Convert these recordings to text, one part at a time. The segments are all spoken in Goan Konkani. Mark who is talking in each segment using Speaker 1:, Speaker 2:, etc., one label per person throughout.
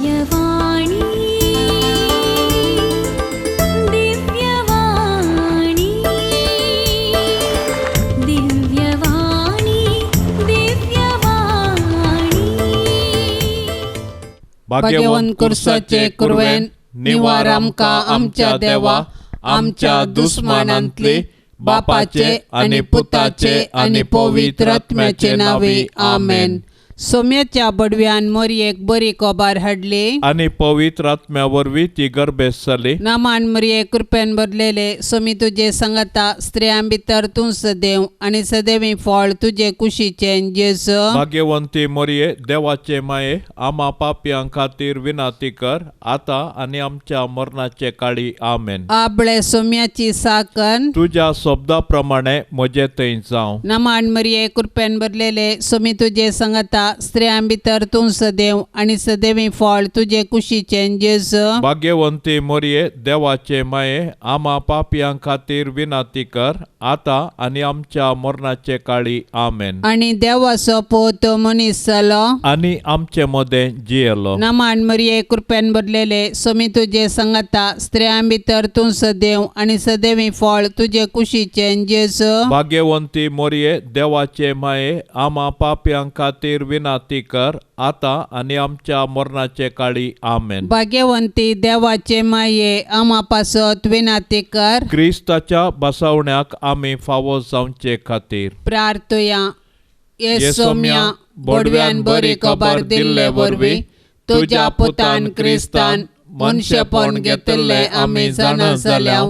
Speaker 1: दिव्यवाणी दिव्यवाणी दिव्यवाणी दिव्यवाणी.
Speaker 2: भाग्यवंत कुर्साचे कुरवेन निवार आमकां आमच्या देवा आमच्या दुस्मानांतली बापाचे आनी पुताचे आनी पवित्र आत्म्याचे नांवे आमेन. सोम्याच्या बडव्यान मोरयेक बरी कोबार हाडली
Speaker 3: आनी पवित्र आत्म्या वरवीं ती गर्भेस्त जाली.
Speaker 2: नामान मोरये कृपेन भरलेले सोमी तुजे संगता स्त्रियां भितर तूं सदैव आनी सदैवी फळ तुजे कुशीचें जेजू.
Speaker 3: भाग्यवंती मोरये देवाचे माये आमा पापयां खातीर विनाती कर आतां आनी आमच्या मरणाचे काळी आमेन.
Speaker 2: आबळे सोम्याची साकन
Speaker 3: तुज्या शब्दा प्रमाणे म्हजे थंय जावं.
Speaker 2: नामान मरिये कृपेन भरलेले सोमी तुजे संगता स्त्रियां भितर तूं सदैव आनी सदैवी फळ तुजे कुशीचें जेजू.
Speaker 3: भाग्यवंती मोरये देवाचे माये आमा पापयां खातीर विनाती कर आतां आनी आमच्या मरणाचे काळी आमेन.
Speaker 2: आनी देवाचो पूत मनीस जालो
Speaker 3: आनी आमचे मदें जियेलो.
Speaker 2: नामान मरिये कृपेन भरलेले सोमी तुजे संगता स्त्रियां भितर तूं सदैव आनी सदैवी फळ तुजे कुशीचें जेजू.
Speaker 3: भाग्यवंती मोरये देवाचे माये आमा पापयां खातीर विनाती कर आतां आनी आमच्या मरणाचे काळी आमेन.
Speaker 2: भाग्यवंती देवाचे माये आमा पासत विनाती कर.
Speaker 3: क्रिस्ताच्या बसवण्याक आमी फावो जावचे खातीर
Speaker 2: प्रार्थया. ये सोम्या बोडव्यान बरी खबर दिल्ले वरवीं तुज्या पुतान क्रिस्तान मनशेपण घेतिल्लें आमी जाणा जाल्या.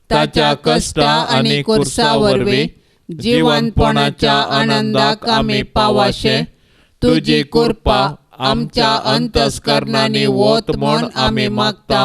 Speaker 2: ताच्या कश्टा आनी कुर्सा वरवीं जिवनपणाच्या आनंदाक आमी पावाशे. तुजी कृपा आमच्या अंतस्करणांनी वत म्हूण आमी मागता.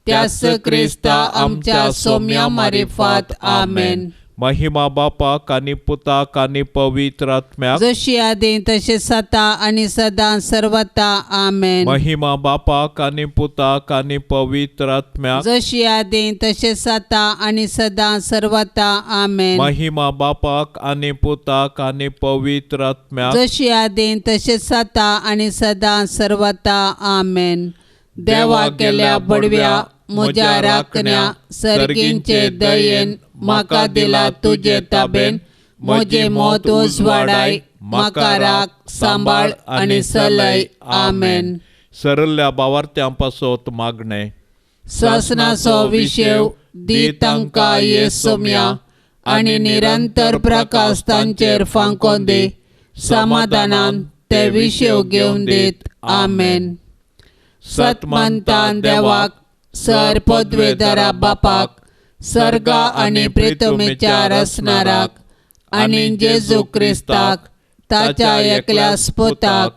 Speaker 2: त्याच क्रिस्ता आमच्या सोम्या मारिफात आमेन.
Speaker 3: महिमा बापाक आनी पुताक आनी पवित्र आत्म्याक
Speaker 2: जशी आदी तशी सता आनी सदां सर्वता आमेन.
Speaker 3: महिमा बापाक आनी पुताक आनी पवित्र आत्म्याक
Speaker 2: जशी आदी तशी सता आनी सदां सर्वता आमेन.
Speaker 3: महिमा बापाक आनी पुताक आनी पवित्र आत्म्याक
Speaker 2: जशी आदी तशी सता आनी सदां सर्वता आमेन. देवा केल्या बडव्या म्हज्या राखण्या सर्गींचे दयेन म्हाका दिला तुजे ताबेन. म्हजें मत उजवाडाय म्हाका राख सांबाळ आनी सलय आमेन.
Speaker 3: सरल्या बावार्थ्यां पासत मागणें.
Speaker 2: सासणाचो विशेव दी तांकां ये सोम्या आनी निरंतर प्रकाश तांचेर फांकोन दी. समाधानान ते विशेव घेवन दीत आमेन. सतमंतान देवाक सर पदवेदारा बापाक सर्गा आनी प्रितमेच्या रसणाराक आनी जेजू क्रिस्ताक ताच्या एकल्या पुताक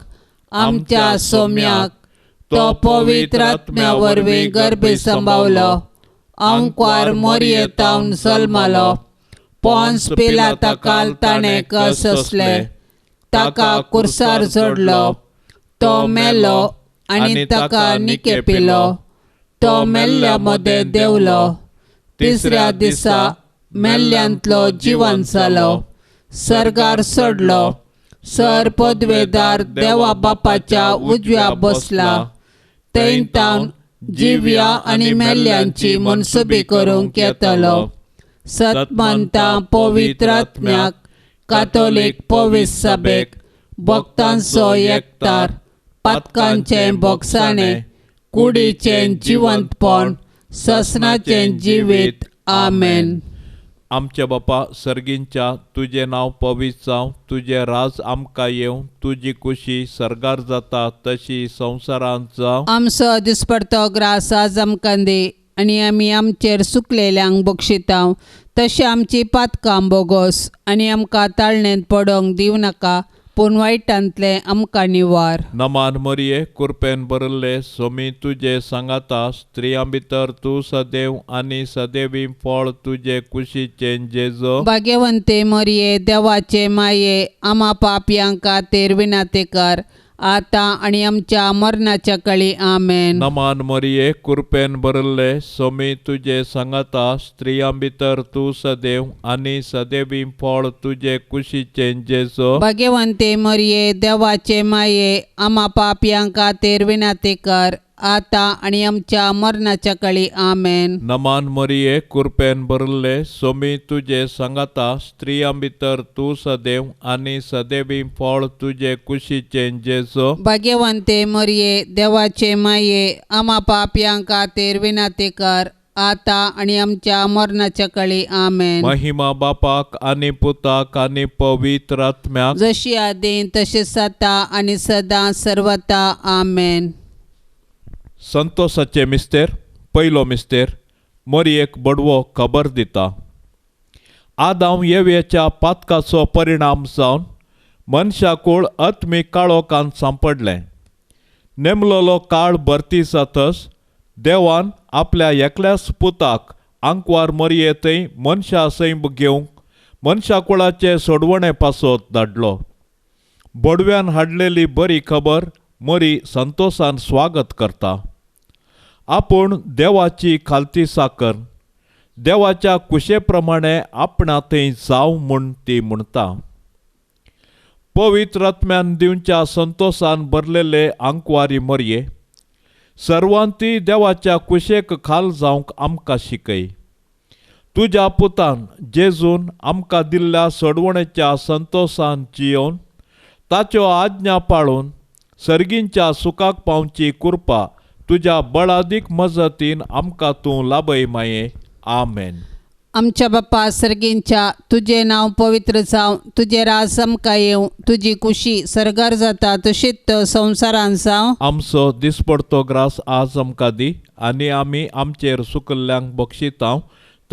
Speaker 2: आमच्या सोम्याक तो पवित्र आत्म्या वरवीं गर्भी संभावलो. अंकवार मोरये तावन जल्मलो. पोन्स पिलाता ताणें कससले. ताका कुर्सार जोडलो. तो मेलो आनी ताका निकेपिलो. तो मेल्ल्या मदें देंवलो. तिसऱ्या दिसा मेल्ल्यांतलो जिवन जालो. सर्गार सोडलो. सर पदवेदार देवा बापाच्या उजव्या बसला. थंय तावन जिव्या आनी मेल्ल्यांची मनसुबी करूंक येतलो. सतमंता पवित्र आत्म्याक कातोलीक पवित्र सभेक भक्तांचो एकतार पातकांचें बोगसाणें कुडीचें जिवंतपण ससनाचें जिवीत आमेन.
Speaker 3: आमच्या बापा सर्गींच्या तुजें नांव पवित्र जावं, तुजें राज आमकां येवं, तुजी कुशी सर्गार जाता तशी संवसारांत जावं.
Speaker 2: आमचो दिसपडतो ग्रास आज आमकां दी आनी आमी आमचेर सुकलेल्यांक बक्षितां तशें आमची पातकां बोगोस आनी आमकां ताळणेंत पडोंक दिवं नाका पूण वायटांतलें आमकां निवार.
Speaker 3: नमान मरिये कुरपेन भरिल्ले सोमी तुजे सांगाता स्त्रियां भितर तूं सदैव आनी सदैवी फळ तुजे कुशीचें जेजो.
Speaker 2: भाग्यवंते मरिये देवाचे माये आमा पापयांक खातीर विनाती कर आतां आनी आमच्या मरणाच्या कळी. आमेन.
Speaker 3: नमान मरिये, कृपेन भरिल्ले, सोमी तुजे सांगाता, स्त्रियां भितर तूं सदैव आनी सदैवी फळ तुजे कुशीचें जेजो.
Speaker 2: भाग्यवंते मरिये, देवाचे माये, आमा पापयां खातीर विनंती कर, आतां आनी आमच्या मरणाच्या कळी. आमेन.
Speaker 3: नमान मरिये, कृपेन भरिल्ले, सोमी तुजे सांगाता, स्त्रियां भितर तूं सदैव आनी सदैवी फळ तुजे कुशीचें जेजो.
Speaker 2: भाग्यवंते मरिये, देवाचे माये, आमा पापयां खातीर विनंती कर, आतां आनी आमच्या मरणाच्या कळी. आमेन.
Speaker 3: महिमा बापाक आनी पुताक आनी पवित्र आत्म्याक,
Speaker 2: जशी आदीं तशें सता आनी सदां सर्वता. आमेन.
Speaker 3: संतोसाचे मिस्तेर. पयलो मिस्तेर. मरियेक बडवो खबर दिता. आदाम येवेच्या पातकाचो परिणाम जावन मनशाकूळ आत्मीक काळोखान सांपडलें. नेमलोलो काळ भरती जातच देवान आपल्या एकल्याच पुताक आंकवार मरिये थंय मनशा सैम घेवंक मनशाकुळाचे सोडवणे पासत धाडलो. बडव्यान हाडलेली बरी खबर मरी संतोसान स्वागत करता. आपूण देवाची खालती साकर देवाच्या कुशे प्रमाणे आपणा थंय जावं म्हूण ती म्हणटा. पवित्र आत्म्यान दिवच्या संतोसान भरलेले आंकवारी मरये, सर्वांती देवाच्या कुशेक खाल जावंक आमकां शिकय. तुज्या पुतान जेजून आमकां दिल्ल्या सोडवणेच्या संतोसान जियोवन ताच्यो आज्ञा पाळून सर्गींच्या सुखाक पावची कृपा तुज्या बळादीक मजतीन आमकां तूं लाभय माये. आमेन.
Speaker 2: आमच्या बाप्पा सर्गींच्या, तुजें नांव पवित्र जावं, तुजें राज आमकां येवं, तुजी कुशी सर्गार जाता तशीच संवसारान जावं.
Speaker 3: आमचो दिसपडतो ग्रास आज आमकां दी आनी आमी आमचेर सुकल्ल्यांक बक्षितांव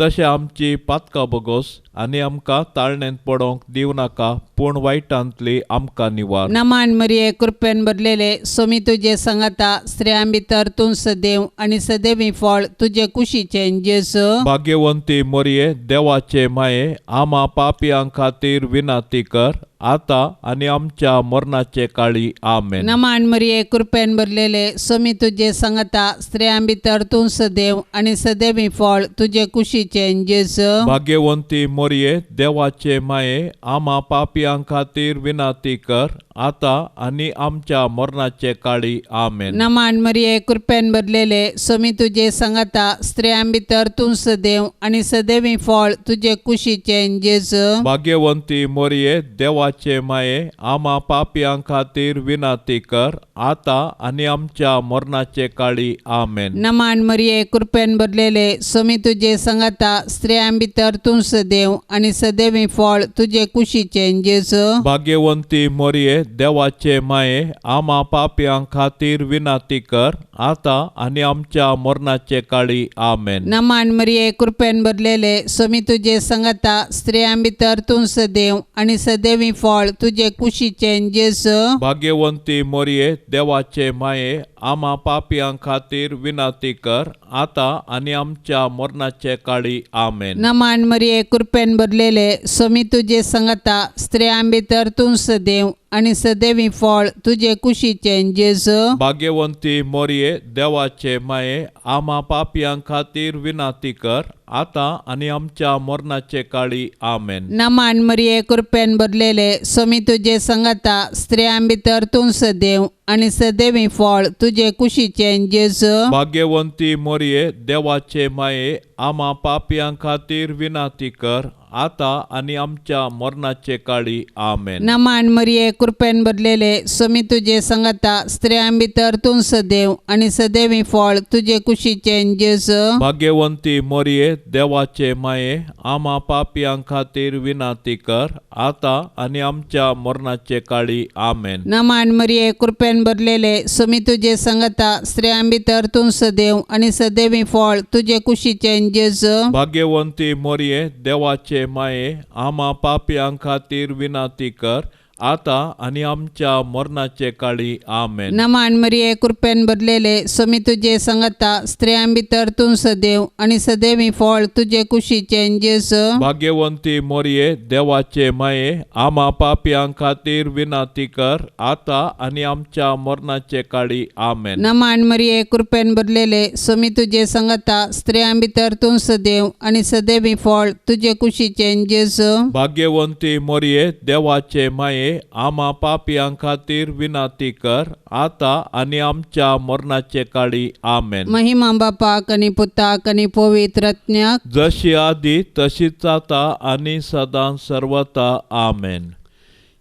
Speaker 3: तशें आमची पातकां बगोस आनी आमकां ताळणेंत पडोवंक दिवं नाका, पूण वायटांतली आमकां निवार.
Speaker 2: नमान मरिये, कृपेन भरलेले, सोमी तुजे सांगाता, स्त्रियां भितर तूं सदैव आनी सदैवी फळ तुजे कुशीचें जेजू.
Speaker 3: भाग्यवंती मरिये, देवाचे माये, आमा पापयां खातीर विनंती कर, आतां आनी आमच्या मरणाचे काळी. आमेन.
Speaker 2: नमान मरिये, कृपेन भरलेले, सोमी तुजे सांगाता, स्त्रियां भितर तूं सदैव आनी सदैवी फळ तुजे कुशीचें जेजू.
Speaker 3: भाग्यवंती मरिये, देवाचे माये, आमा पापयां खातीर विनंती कर, आतां आनी आमच्या मरणाचे काळी. आमेन.
Speaker 2: नमान मरिये, कृपेन भरलेले, सोमी तुजे सांगाता, स्त्रियां भितर तूं सदैव आनी सदैवी फळ तुजे कुशीचें जेजू.
Speaker 3: भाग्यवंती मरिये, देवाचे माये, आमा पापयां खातीर विनंती कर, आतां आनी आमच्या मरणाचे काळी. आमेन.
Speaker 2: नमान मरिये, कृपेन भरलेले, सोमी तुजे सांगाता, स्त्रियां भितर तूं सदैव आनी सदैवी फळ तुजे कुशीचें जेजू.
Speaker 3: भाग्यवंती मरिये, देवाचे माये, आमा पापयां खातीर विनंती कर, आतां आनी आमच्या मरणाचे काळी. आमेन.
Speaker 2: नमान मरिये, कृपेन भरलेले, सोमी तुजे सांगाता, स्त्रियां भितर तूं सदैव आनी सदैवी फळ तुजे कुशीचें जेजू.
Speaker 3: भाग्यवंती मरिये, देवाचे माये, आमा पापयां खातीर विनंती कर, आतां आनी आमच्या मरणाचे काळी. आमेन.
Speaker 2: नमान मरिये, कृपेन भरलेले, सोमी तुजे सांगाता, स्त्रियां भितर तूं सदैव आनी सदैवी फळ तुजे कुशीचें जेजू.
Speaker 3: भाग्यवंती मरिये, देवाचे माये, आमा पापयां खातीर विनंती कर, आतां आनी आमच्या मरणाचे काळी. आमेन.
Speaker 2: नमान मरिये, कृपेन भरलेले, सोमी तुजे सांगाता, स्त्रियां भितर तूं सदैव आनी सदैवी फळ तुजे कुशीचें जेजू.
Speaker 3: भाग्यवंती मरिये, देवाचे माये, आमा पापयां खातीर विनंती कर, आतां आनी आमच्या मरणाचे काळी. आमेन.
Speaker 2: नमान मरिये, कृपेन भरलेले, सोमी तुजे सांगाता, स्त्रियां भितर तूं सदैव आनी सदैवी फळ तुजे कुशीचें जेजू.
Speaker 3: भाग्यवंती मरिये, देवाचे माये, आमा पापयां खातीर विनंती कर, आतां आनी आमच्या मरणाचे काळी. आमेन.
Speaker 2: नमान मरिये, कृपेन भरलेले, सोमी तुजे सांगाता, स्त्रियां भितर तूं सदैव आनी सदैवी फळ तुजे कुशीचें जेजू.
Speaker 3: भाग्यवंती मरिये, देवाचे माये, आमा पापयां खातीर विनंती कर, आतां आनी आमच्या मरणाचे काळी. आमेन.
Speaker 2: नमान मरिये, कृपेन भरलेले, स्वामी तुजे संगता, स्त्रियां भितर तूं सदैव आनी सदैवी फळ तुजे कुशीचें जेजू.
Speaker 3: भाग्यवंती मोरये, देवाचे माये, आमा पापयां खातीर विनंती कर, आतां आनी आमच्या मरणाचे काळी. आमेन.
Speaker 2: नमान मरिये, कृपेन भरलेले, स्वामी तुजे संगता, स्त्रियां भितर तूं सदैव आनी सदैवी फळ तुजे कुशीचें जेजू.
Speaker 3: भाग्यवंती मोरये, देवाचे माये, आमा पापयां खातीर विनंती कर, आतां आनी आमच्या मरणाचे काळी. आमेन.
Speaker 2: महिमा बापाक आनी पुताक आनी पवित्र आत्म्याक,
Speaker 3: जशी आदी तशीच आतां आनी सदां सर्वता. आमेन.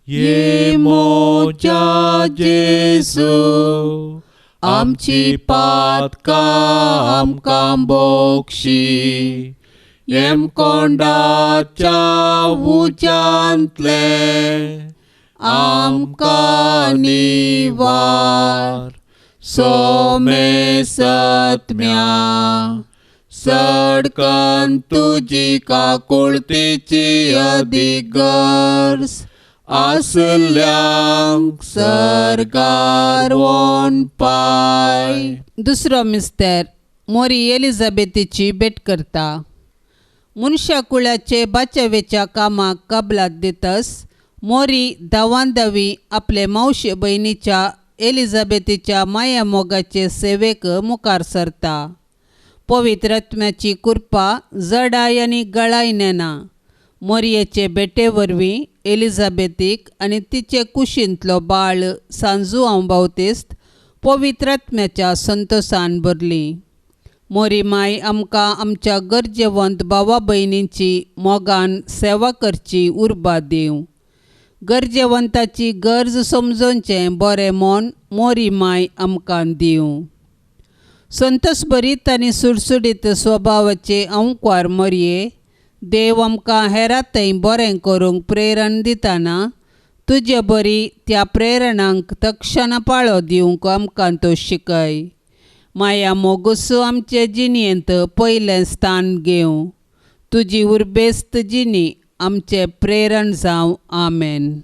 Speaker 3: ये मोजा जेजू, आमची पातकां आमकां बोक्षी, येमकोंडाच्या उज्यांतले आमकां निवार, सोमे सत्म्या सडकन तुजी काकुळतीची अदीक गरज आसल्यांक सरकार वोन पाय.
Speaker 2: दुसरो मिस्तर मोरी एलिझाबेथीची भेट करता. मनशा कुळाचे बाचावेच्या कामाक कबलात दितस मोरी धांवान धांवी आपले मावशे भयणीच्या एलिझाबेथीच्या माया मोगाचे सेवेक मुखार सरता. पवित्र आत्म्याची कृपा जडाय आनी गळाय नेना. मोरयेचे भेटे वरवीं एलिझाबेथीक आनी तिचे कुशींतलो बाळ सांजुआंव बावतिस्त पवित्र आत्म्याच्या संतोसान भरली. मोरी माय आमकां आमच्या गरजेवंत भावा भयणींची मोगान सेवा करची उर्बा दिवं. गरजेवंताची गरज समजोवचें बरें मन मोरी माय आमकां दिवं. संतोसभरीत आनी सुडसुडीत स्वभावाचे अंकुर मोरये, देव आमकां हेरां थंय बरें करूंक प्रेरण दितना तुजे बरी त्या प्रेरणांक तक्षण पाळो दिवंक आमकां तो शिकय. माया मोगसो आमचे जिणेंत पयलें स्थान घेवं. तुजी उर्बेस्त जिणी आमचें प्रेरण जावं. आमेन.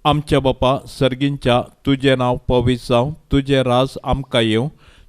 Speaker 3: आमच्या बापा सर्गींच्या, तुजें नांव पवित्र जावं, तुजें राज आमकां येवं,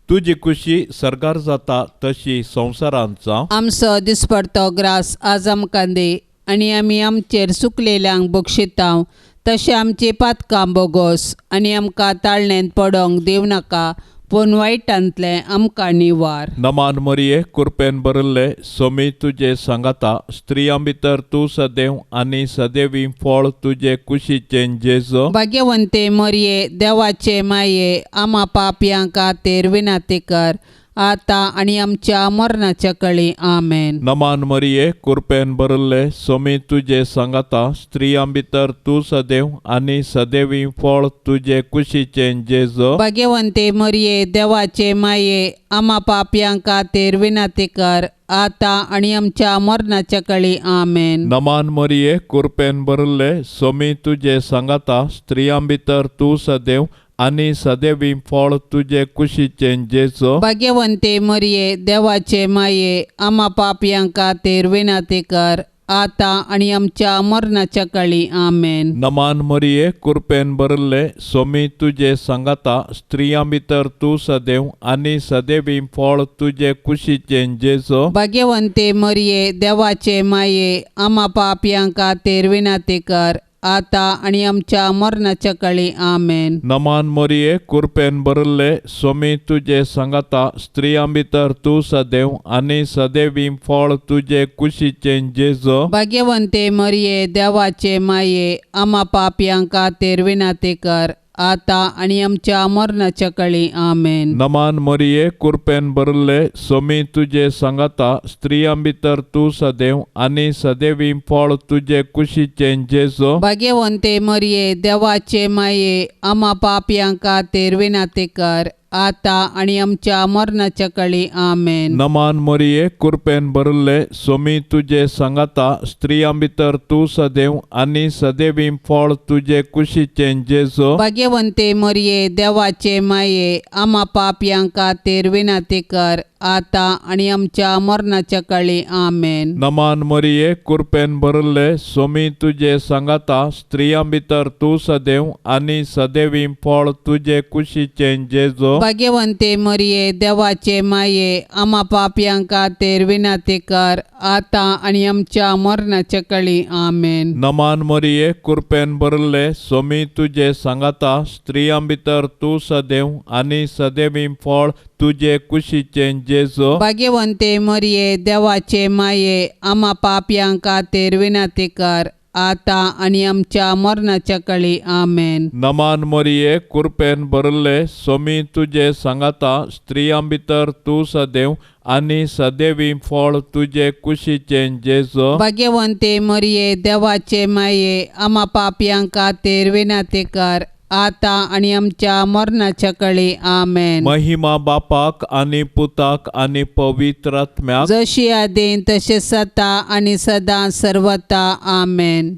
Speaker 3: तुजी खुशी सर्गार जाता तशी संवसारांत जावं.
Speaker 2: आमचो दिसपडतो ग्रास आज आमकां दी आनी आमी आमचेर सुकलेल्यांक बक्षितांव तशें आमची पातकां बोगोस आनी आमकां ताळणेंत पडोंक दिवं नाका, पूण वायटांतलें आमकां निवार.
Speaker 3: नमान मरिये, कृपेन भरिल्ले, स्वामी तुजे सांगाता, स्त्रियां भितर तूं सदैव आनी सदैवी फळ तुजे कुशीचें जेजू.
Speaker 2: भाग्यवंते मरिये, देवाचे माये, आमा पापयां खातीर विनंती कर, आतां आनी आमच्या मरणाच्या कळी. आमेन.
Speaker 3: नमान मरिये, कृपेन भरिल्ले, स्वामी तुजे सांगाता, स्त्रियां भितर तूं सदैव आनी सदैवी फळ तुजे कुशीचें जेजू.
Speaker 2: भाग्यवंते मरिये, देवाचे माये, आमा पापयां खातीर विनंती कर, आतां आनी आमच्या मरणाच्या कळी. आमेन.
Speaker 3: नमान मरिये, कृपेन भरिल्ले, स्वामी तुजे सांगाता, स्त्रियां भितर तूं सदैव आनी सदैवी फळ तुजे कुशीचें जेजू.
Speaker 2: भाग्यवंते मरिये, देवाचे माये, आमा पापयां खातीर विनंती कर, आतां आनी आमच्या मरणाच्या कळी. आमेन.
Speaker 3: नमान मरिये, कृपेन भरिल्ले, स्वामी तुजे सांगाता, स्त्रियां भितर तूं सदैव आनी सदैवी फळ तुजे कुशीचें जेजू.
Speaker 2: भाग्यवंते मरिये, देवाचे माये, आमा पापयां खातीर विनंती कर, आतां आनी आमच्या मरणाच्या कळी. आमेन.
Speaker 3: नमान मरिये, कृपेन भरिल्ले, स्वामी तुजे सांगाता, स्त्रियां भितर तूं सदैव आनी सदैवी फळ तुजे कुशीचें जेजू.
Speaker 2: भाग्यवंते मरिये, देवाचे माये, आमा पापयां खातीर विनंती कर, आतां आनी आमच्या मरणाच्या कळी. आमेन.
Speaker 3: नमान मरिये, कृपेन भरिल्ले, स्वामी तुजे सांगाता, स्त्रियां भितर तूं सदैव आनी सदैवी फळ तुजे कुशीचें जेजू.
Speaker 2: भाग्यवंते मरिये, देवाचे माये, आमा पापयां खातीर विनंती कर, आतां आनी आमच्या मरणाच्या कळी. आमेन.
Speaker 3: नमान मरिये, कृपेन भरिल्ले, स्वामी तुजे सांगाता, स्त्रियां भितर तूं सदैव आनी सदैवी फळ तुजे कुशीचें जेजू.
Speaker 2: भाग्यवंते मरिये, देवाचे माये, आमा पापयां खातीर विनंती कर, आतां आनी आमच्या मरणाच्या काळी. आमेन.
Speaker 3: नमान मरिये, कुरपेन भरिल्ले, सोमी तुजे सांगाता, स्त्रियां भितर तूं सदैव आनी सदैवी फळ तुजे कुशीचें जेजो.
Speaker 2: भाग्यवंते मरिये, देवाचे माये, आमा पापयां खातीर विनंती कर, आतां आनी आमच्या मरणाच्या काळी. आमेन.
Speaker 3: नमान मरिये, कुरपेन भरिल्ले, सोमी तुजे सांगाता, स्त्रियां भितर तूं सदैव आनी सदैवी फळ तुजे कुशीचें जेजो.
Speaker 2: भाग्यवंते मरिये, देवाचे माये, आमा पापयां खातीर विनंती कर, आतां आनी आमच्या मरणाच्या काळी. आमेन.
Speaker 3: नमान मरिये, कुरपेन भरिल्ले, सोमी तुजे सांगाता, स्त्रियां भितर तूं सदैव आनी सदैवी फळ तुजे कुशीचें जेजो.
Speaker 2: भाग्यवंते मरिये, देवाचे माये, आमा पापयां खातीर विनंती कर, आतां आनी आमच्या मरणाच्या काळी. आमेन.
Speaker 3: महिमा बापाक आनी पुताक आनी पवित्र आत्म्याक,
Speaker 2: जशी आदीन तशें सता आनी सदां सर्वता. आमेन.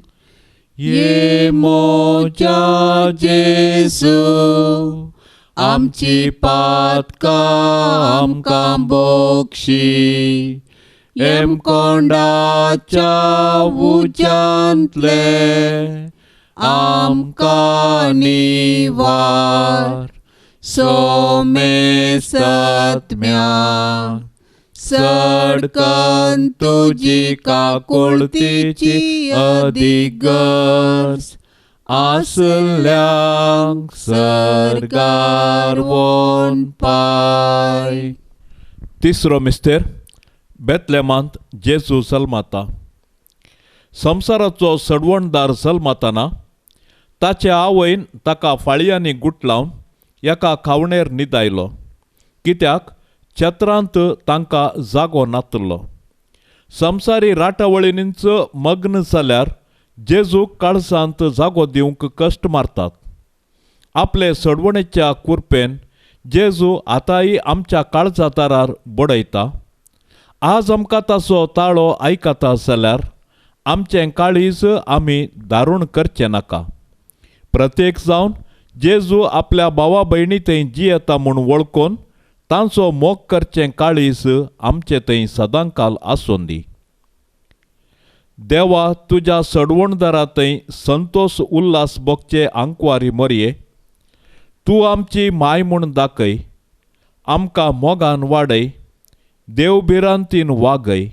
Speaker 3: ये मोजा जेजू, आमची पातकां आमकां बोक्षी, एमकोंडाच्या उज्यांतले आमकां निवार, सोमेसत्म्या सडकन तुजी काकुळतीची अधिगर्ज आसल्यांक सर्गार वोन पाय. तिसरो मिस्तेर, बेतलेमांत जेजू जल्माता. संवसाराचो सडवणदार जल्माताना ताचे आवयन ताका फाळयांनी गुटलावन एका खावणेर न्हिदायलो, कित्याक छत्रांत तांकां जागो नातलो. संवसारी राटावळींनीच मग्न जाल्यार जेजूक काळजांत जागो दिवंक कश्ट मारतात. आपले सडवणेच्या कुरपेन जेजू आतांय आमच्या काळजा दारार बडयता. आज आमकां ताचो ताळो आयकता जाल्यार आमचें काळीज आमी दारूण करचें नाका. प्रत्येक जावन जेजू आपल्या भावा भयणी थंय जियेता म्हूण वळखून तांचो मोग करचें काळीज आमचे थंय सदांकाल आसूं दी. देवा, तुज्या सडवणदारा थंय संतोष उल्हास भोगचे आंकवारी मरये, तूं आमची माय म्हूण दाखय, आमकां मोगान वाडय, देव भिरांतीन वागय.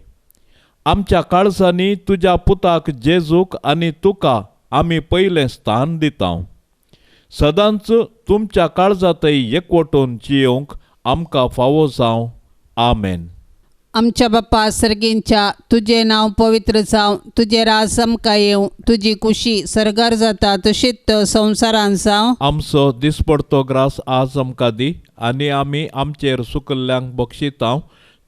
Speaker 3: आमच्या काळजांनी तुज्या पुताक जेजूक आनी तुका आमी पयलें स्थान दिता. सदांच तुमच्या काळजांतय एकवटून जियोवंक आमकां फावो जावं. आमेन.
Speaker 2: आमच्या बापा सर्गींच्या, तुजें नांव पवित्र जावं, तुजें राज आमकां येवं, तुजी कुशी सर्गार जाता तशीच संवसारान जावं.
Speaker 3: आमचो दिसपडतो ग्रास आज आमकां दी, आनी आमी आमचेर सुकल्ल्यांक बक्षिता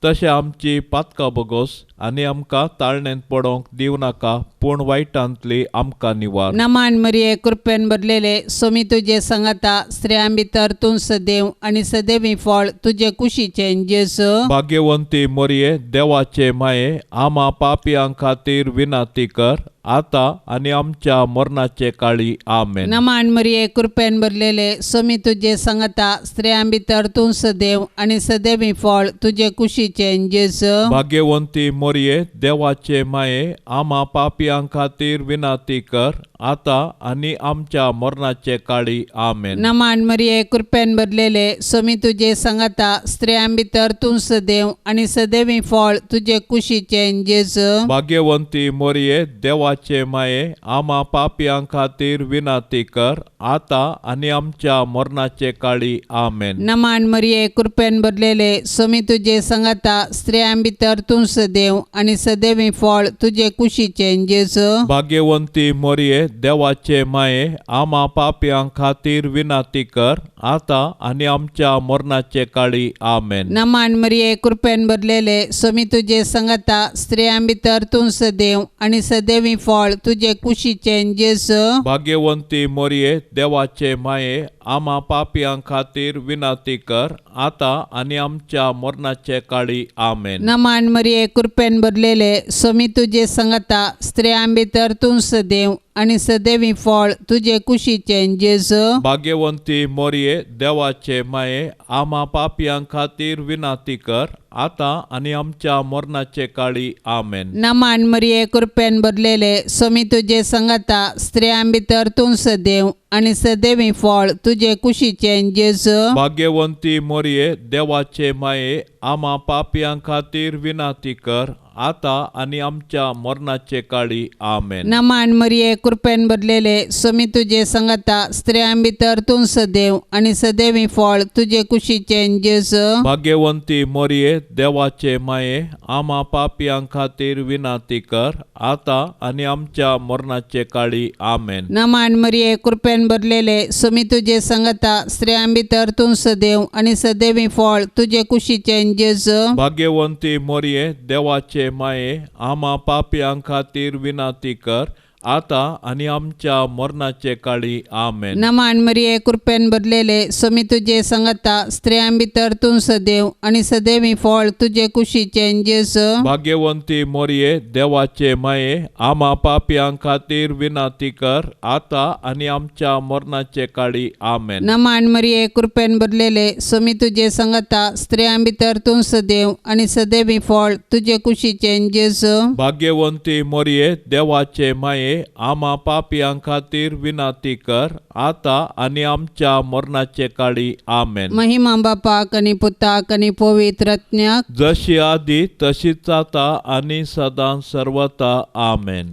Speaker 3: तशें आमची पातकां बोगोस, आनी आमकां ताळणेंत पडोवंक दिवं नाका, पूण वायटांतली आमकां निवार.
Speaker 2: नमान मरिये, कृपेन भरलेले, सोमी तुजे सांगाता, स्त्रियां भितर तूं सदैव आनी सदैवी फळ तुजे कुशीचें जेजू.
Speaker 3: भाग्यवंती मरिये, देवाचे माये, आमा पापयां खातीर विनंती कर, आतां आनी आमच्या मरणाचे काळी. आमेन.
Speaker 2: नमान मरिये, कृपेन भरलेले, सोमी तुजे सांगाता, स्त्रियां भितर तूं सदैव आनी सदैवी फळ तुजे कुशीचें जेजू.
Speaker 3: भाग्यवंती मरिये, देवाचे माये, आमा पापयां खातीर विनंती कर, आतां आनी आमच्या मरणाचे काळी. आमेन.
Speaker 2: नमान मरिये, कृपेन भरलेले, सोमी तुजे सांगाता, स्त्रियां भितर तूं सदैव आनी सदैवी फळ तुजे कुशीचें जेजू.
Speaker 3: भाग्यवंती मरिये, देवाचे माये, आमा पापयां खातीर विनंती कर, आतां आनी आमच्या मरणाचे काळी. आमेन.
Speaker 2: नमान मरिये, कृपेन भरलेले, सोमी तुजे सांगाता, स्त्रियां भितर तूं सदैव आनी सदैवी फळ तुजे कुशीचें जेजू.
Speaker 3: भाग्यवंती मरिये, देवाचे माये, आमा पापयां खातीर विनंती कर, आतां आनी आमच्या मरणाचे काळी. आमेन.
Speaker 2: नमान मरिये, कृपेन भरलेले, सोमी तुजे सांगाता, स्त्रियां भितर तूं सदैव आनी सदैवी फळ तुजे कुशीचें जेजू.
Speaker 3: भाग्यवंती मरिये, देवाचे माये, आमा पापयां खातीर विनंती कर, आतां आनी आमच्या मरणाचे काळी. आमेन.
Speaker 2: नमान मरिये, कृपेन भरलेले, सोमी तुजे सांगाता, स्त्रियां भितर तूं सदैव आनी सदैवी फळ तुजे कुशीचें जेजू.
Speaker 3: भाग्यवंती मोरये देवाचे माये, आमा पापयां खातीर विनाती कर आतां आनी आमच्या मरणाचे काळी. आमेन.
Speaker 2: नमान मरिये, कृपेन भरलेले, स्वामी तुजे संगता, स्त्रियां भितर तूं सदैव आनी सदैवी फळ तुजे कुशीचें जेजू.
Speaker 3: भाग्यवंती मोरये देवाचे माये, आमा पापयां खातीर विनाती कर आतां आनी आमच्या मरणाचे काळी. आमेन.
Speaker 2: नमान मरिये, कृपेन भरलेले, स्वामी तुजे संगता, स्त्रियां भितर तूं सदैव आनी सदैवी फळ तुजे कुशीचें जेजू.
Speaker 3: भाग्यवंती मोरये देवाचे माये, आमा पापयां खातीर विनाती कर आतां आनी आमच्या मरणाचे काळी. आमेन.
Speaker 2: नमान मरिये, कृपेन भरलेले, स्वामी तुजे संगता, स्त्रियां भितर तूं सदैव आनी सदैवी फळ तुजे कुशीचें जेजू.
Speaker 3: भाग्यवंती मोरये देवाचे माये, आमा पापयां खातीर विनाती कर आतां आनी आमच्या मरणाचे काळी. आमेन.
Speaker 2: नमान मरिये, कृपेन भरलेले, स्वामी तुजे संगता, स्त्रियां भितर तूं सदैव आनी सदैवी फळ तुजे कुशीचें जेजू.
Speaker 3: भाग्यवंती मोरये देवाचे माये, आमा पापयां खातीर विनाती कर आतां आनी आमच्या मरणाचे काळी. आमेन.
Speaker 2: नमान मरिये, कृपेन भरलेले, स्वामी तुजे संगता, स्त्रियां भितर तूं सदैव आनी सदैवी फळ तुजे कुशीचें जेजू.
Speaker 3: भाग्यवंती मोरये देवाचे माये, आमा पापयां खातीर विनाती कर आतां आनी आमच्या मरणाचे काळी. आमेन.
Speaker 2: महिमा बापाक आनी पुताक आनी पवित्र आत्म्याक,
Speaker 3: जशी आदी तशीच आतां आनी सदां सर्वता. आमेन.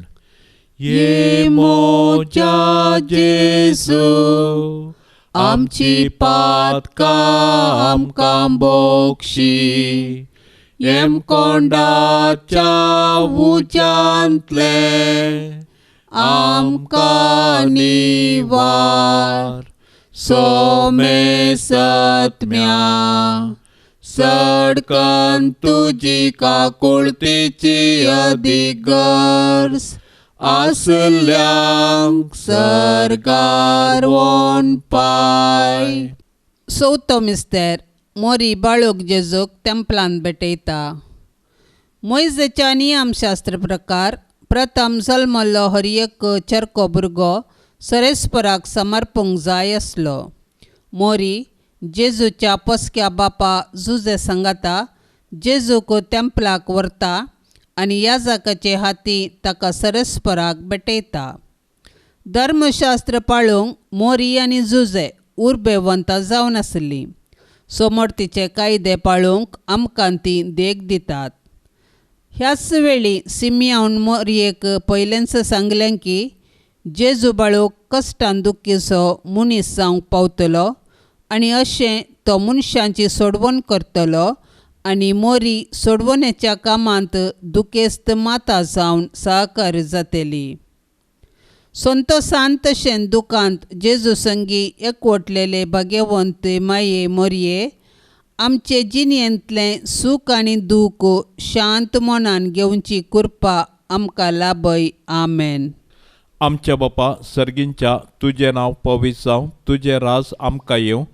Speaker 3: ये मोजा जेजू, आमची पातकां आमकां बोक्षी, येमकोंडाच्या उज्यांतले आमकां निवार. सोमे सत्म्या सडकन तुजी काकुळतीची अदीक गरज आसल्यांक सरकार वोन पाय.
Speaker 2: चवथो मिस्तेर मोरी बाळूक जेजूक तेंपलान भेटयता. मोयजेच्या नियमशास्त्र प्रकार प्रथम जल्मल्लो हर एक चरको भुरगो सरेस्पराक समर्पूंक जाय आसलो. मोरी जेजूच्या पोसक्या बापा जुजे संगाता जेजूक तेंपलाक व्हरता आनी याजकाचे हाती ताका सरेस्पराक भेटयता. धर्मशास्त्र पाळूंक मोरी आनी जुजे उर्बेवंत जावन आसली. सोमर्तीचे कायदे पाळूंक आमकां ती देख दितात. ह्याच वेळी सिमियान मोरयेक पयलेंच सांगलें की जेजू बाळूक कश्टान दुखीचो मनीस जावंक पावतलो आनी अशें तो मनशांची सोडवण करतलो आनी मोरी सोडवणेच्या कामांत दुखेस्त माता जावन सहकारी जातली. संतोसान तशें दुकांत जेजू संगी एकवटलेले भाग्यवंत माये मोरये आमचे जिणेंतलें सूख आनी दूख शांत मनान घेवची कृपा आमकां लाभय. आमेन.
Speaker 3: आमच्या बापा सर्गींच्या, तुजें नांव पवित्र जावं, तुजें राज आमकां येवं,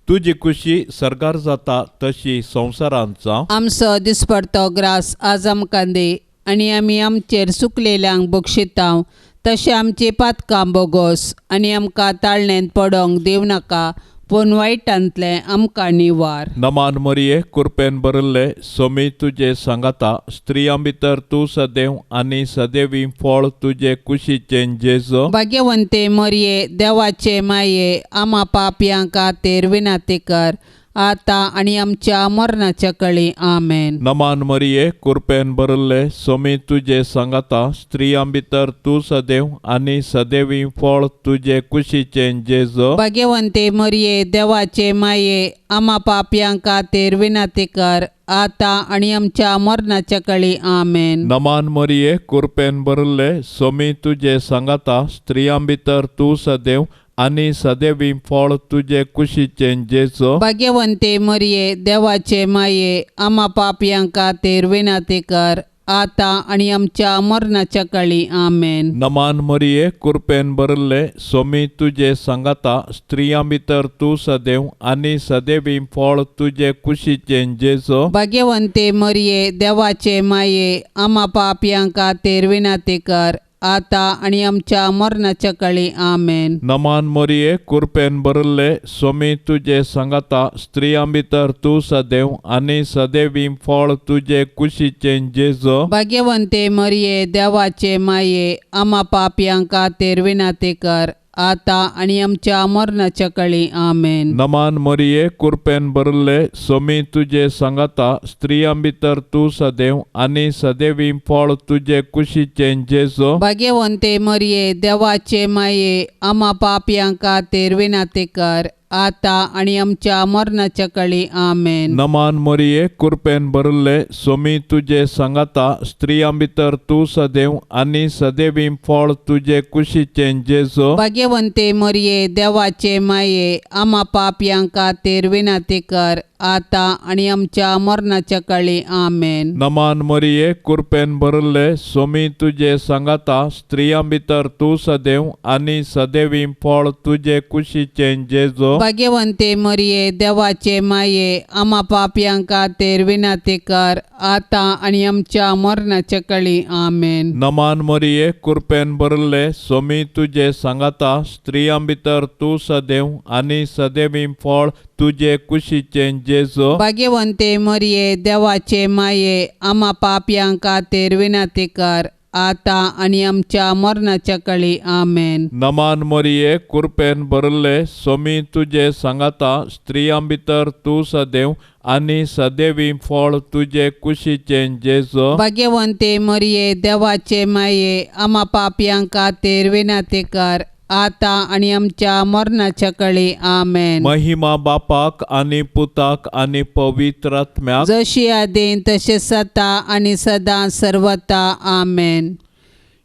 Speaker 3: तुजी खुशी सर्गार जाता तशी संवसारांत जावं.
Speaker 2: आमचो दिसपडतो ग्रास आज आमकां दी आनी आमी आमचेर चुकलेल्यांक बक्षितांव तशें आमची पातकां बोगोस आनी आमकां ताळणेंत पडोंक दिवं नाका, पूण वायटांतलें आमकां निवार.
Speaker 3: नमान मरिये, कृपेन भरिल्ले, स्वामी तुजे सांगाता, स्त्रियां भितर तूं सदैव आनी सदैवी फळ तुजे कुशीचें जेजू.
Speaker 2: भाग्यवंते मरिये देवाचे माये, आमा पापयां खातीर विनंती कर आतां आनी आमच्या मरणाच्या कळी. आमेन.
Speaker 3: नमान मरिये, कृपेन भरिल्ले, स्वामी तुजे सांगाता, स्त्रियां भितर तूं सदैव आनी सदैवी फळ तुजे कुशीचें जेजू.
Speaker 2: भाग्यवंते मरिये देवाचे माये, आमा पापयां खातीर विनंती कर आतां आनी आमच्या मरणाच्या कळी. आमेन.
Speaker 3: नमान मरिये, कृपेन भरिल्ले, स्वामी तुजे सांगाता, स्त्रियां भितर तूं सदैव आनी सदैवी फळ तुजे कुशीचें जेजू.
Speaker 2: भाग्यवंते मरिये देवाचे माये, आमा पापयां खातीर विनंती कर आतां आनी आमच्या मरणाच्या कळी. आमेन.
Speaker 3: नमान मरिये, कृपेन भरिल्ले, स्वामी तुजे सांगाता, स्त्रियां भितर तूं सदैव आनी सदैवी फळ तुजे कुशीचें जेजू.
Speaker 2: भाग्यवंते मरिये देवाचे माये, आमा पापयां खातीर विनंती कर आतां आनी आमच्या मरणाच्या काळी. आमेन.
Speaker 3: नमान मोरये, कुरपेन भरिल्ले, सोमी तुजे सांगाता, स्त्रियां भितर तूं सदैव आनी सदैवी फळ तुजे कुशीचें जेजो.
Speaker 2: भाग्यवंते मरिये, देवाचे माये, आमा पापयां खातीर विनंती कर, आतां आनी आमच्या मरणाच्या काळी. आमेन.
Speaker 3: नमान मोरये, कुरपेन भरिल्ले, सोमी तुजे सांगाता, स्त्रियां भितर तूं सदैव आनी सदैवी फळ तुजे कुशीचें जेजो.
Speaker 2: भाग्यवंते मरिये, देवाचे माये, आमा पापयां खातीर विनंती कर, आतां आनी आमच्या मरणाच्या काळी. आमेन.
Speaker 3: नमान मोरये, कुरपेन भरिल्ले, सोमी तुजे सांगाता, स्त्रियां भितर तूं सदैव आनी सदैवी फळ तुजे कुशीचें जेजो.
Speaker 2: भाग्यवंते मरिये, देवाचे माये, आमा पापयां खातीर विनंती कर, आतां आनी आमच्या मरणाच्या काळी. आमेन.
Speaker 3: नमान मोरये, कुरपेन भरिल्ले, सोमी तुजे सांगाता, स्त्रियां भितर तूं सदैव आनी सदैवी फळ तुजे कुशीचें जेजो.
Speaker 2: भाग्यवंते मरिये, देवाचे माये, आमा पापयां खातीर विनंती कर, आतां आनी आमच्या मरणाच्या काळी. आमेन.
Speaker 3: नमान मोरये, कुरपेन भरिल्ले, सोमी तुजे सांगाता, स्त्रियां भितर तूं सदैव आनी सदैवी फळ तुजे कुशीचें जेजो.
Speaker 2: भाग्यवंते मरिये, देवाचे माये, आमा पापयां खातीर विनंती कर, आतां आनी आमच्या मरणाच्या काळी. आमेन.
Speaker 3: नमान मोरये, कुरपेन भरिल्ले, सोमी तुजे सांगाता, स्त्रियां भितर तूं सदैव आनी सदैवी फळ तुजे कुशीचें जेजो.
Speaker 2: भाग्यवंते मरिये, देवाचे माये, आमा पापयां खातीर विनंती कर, आतां आनी आमच्या मरणाच्या काळी. आमेन.
Speaker 3: महिमा बापाक आनी पुताक आनी पवित्र आत्म्याक,
Speaker 2: जशी आदीं तशें सता आनी सदां सर्वता. आमेन.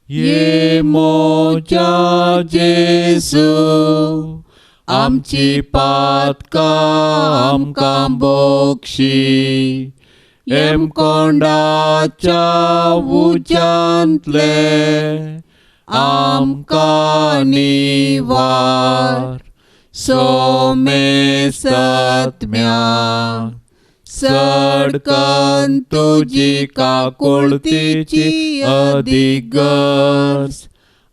Speaker 3: ये मोजा जेजू, आमची पातकां आमकां बोक्षी, एमकोंडाच्या उज्यांतले आमकां निवार, सोमे सत्म्या सडकन तुजी काकुळतीची अदीक गरज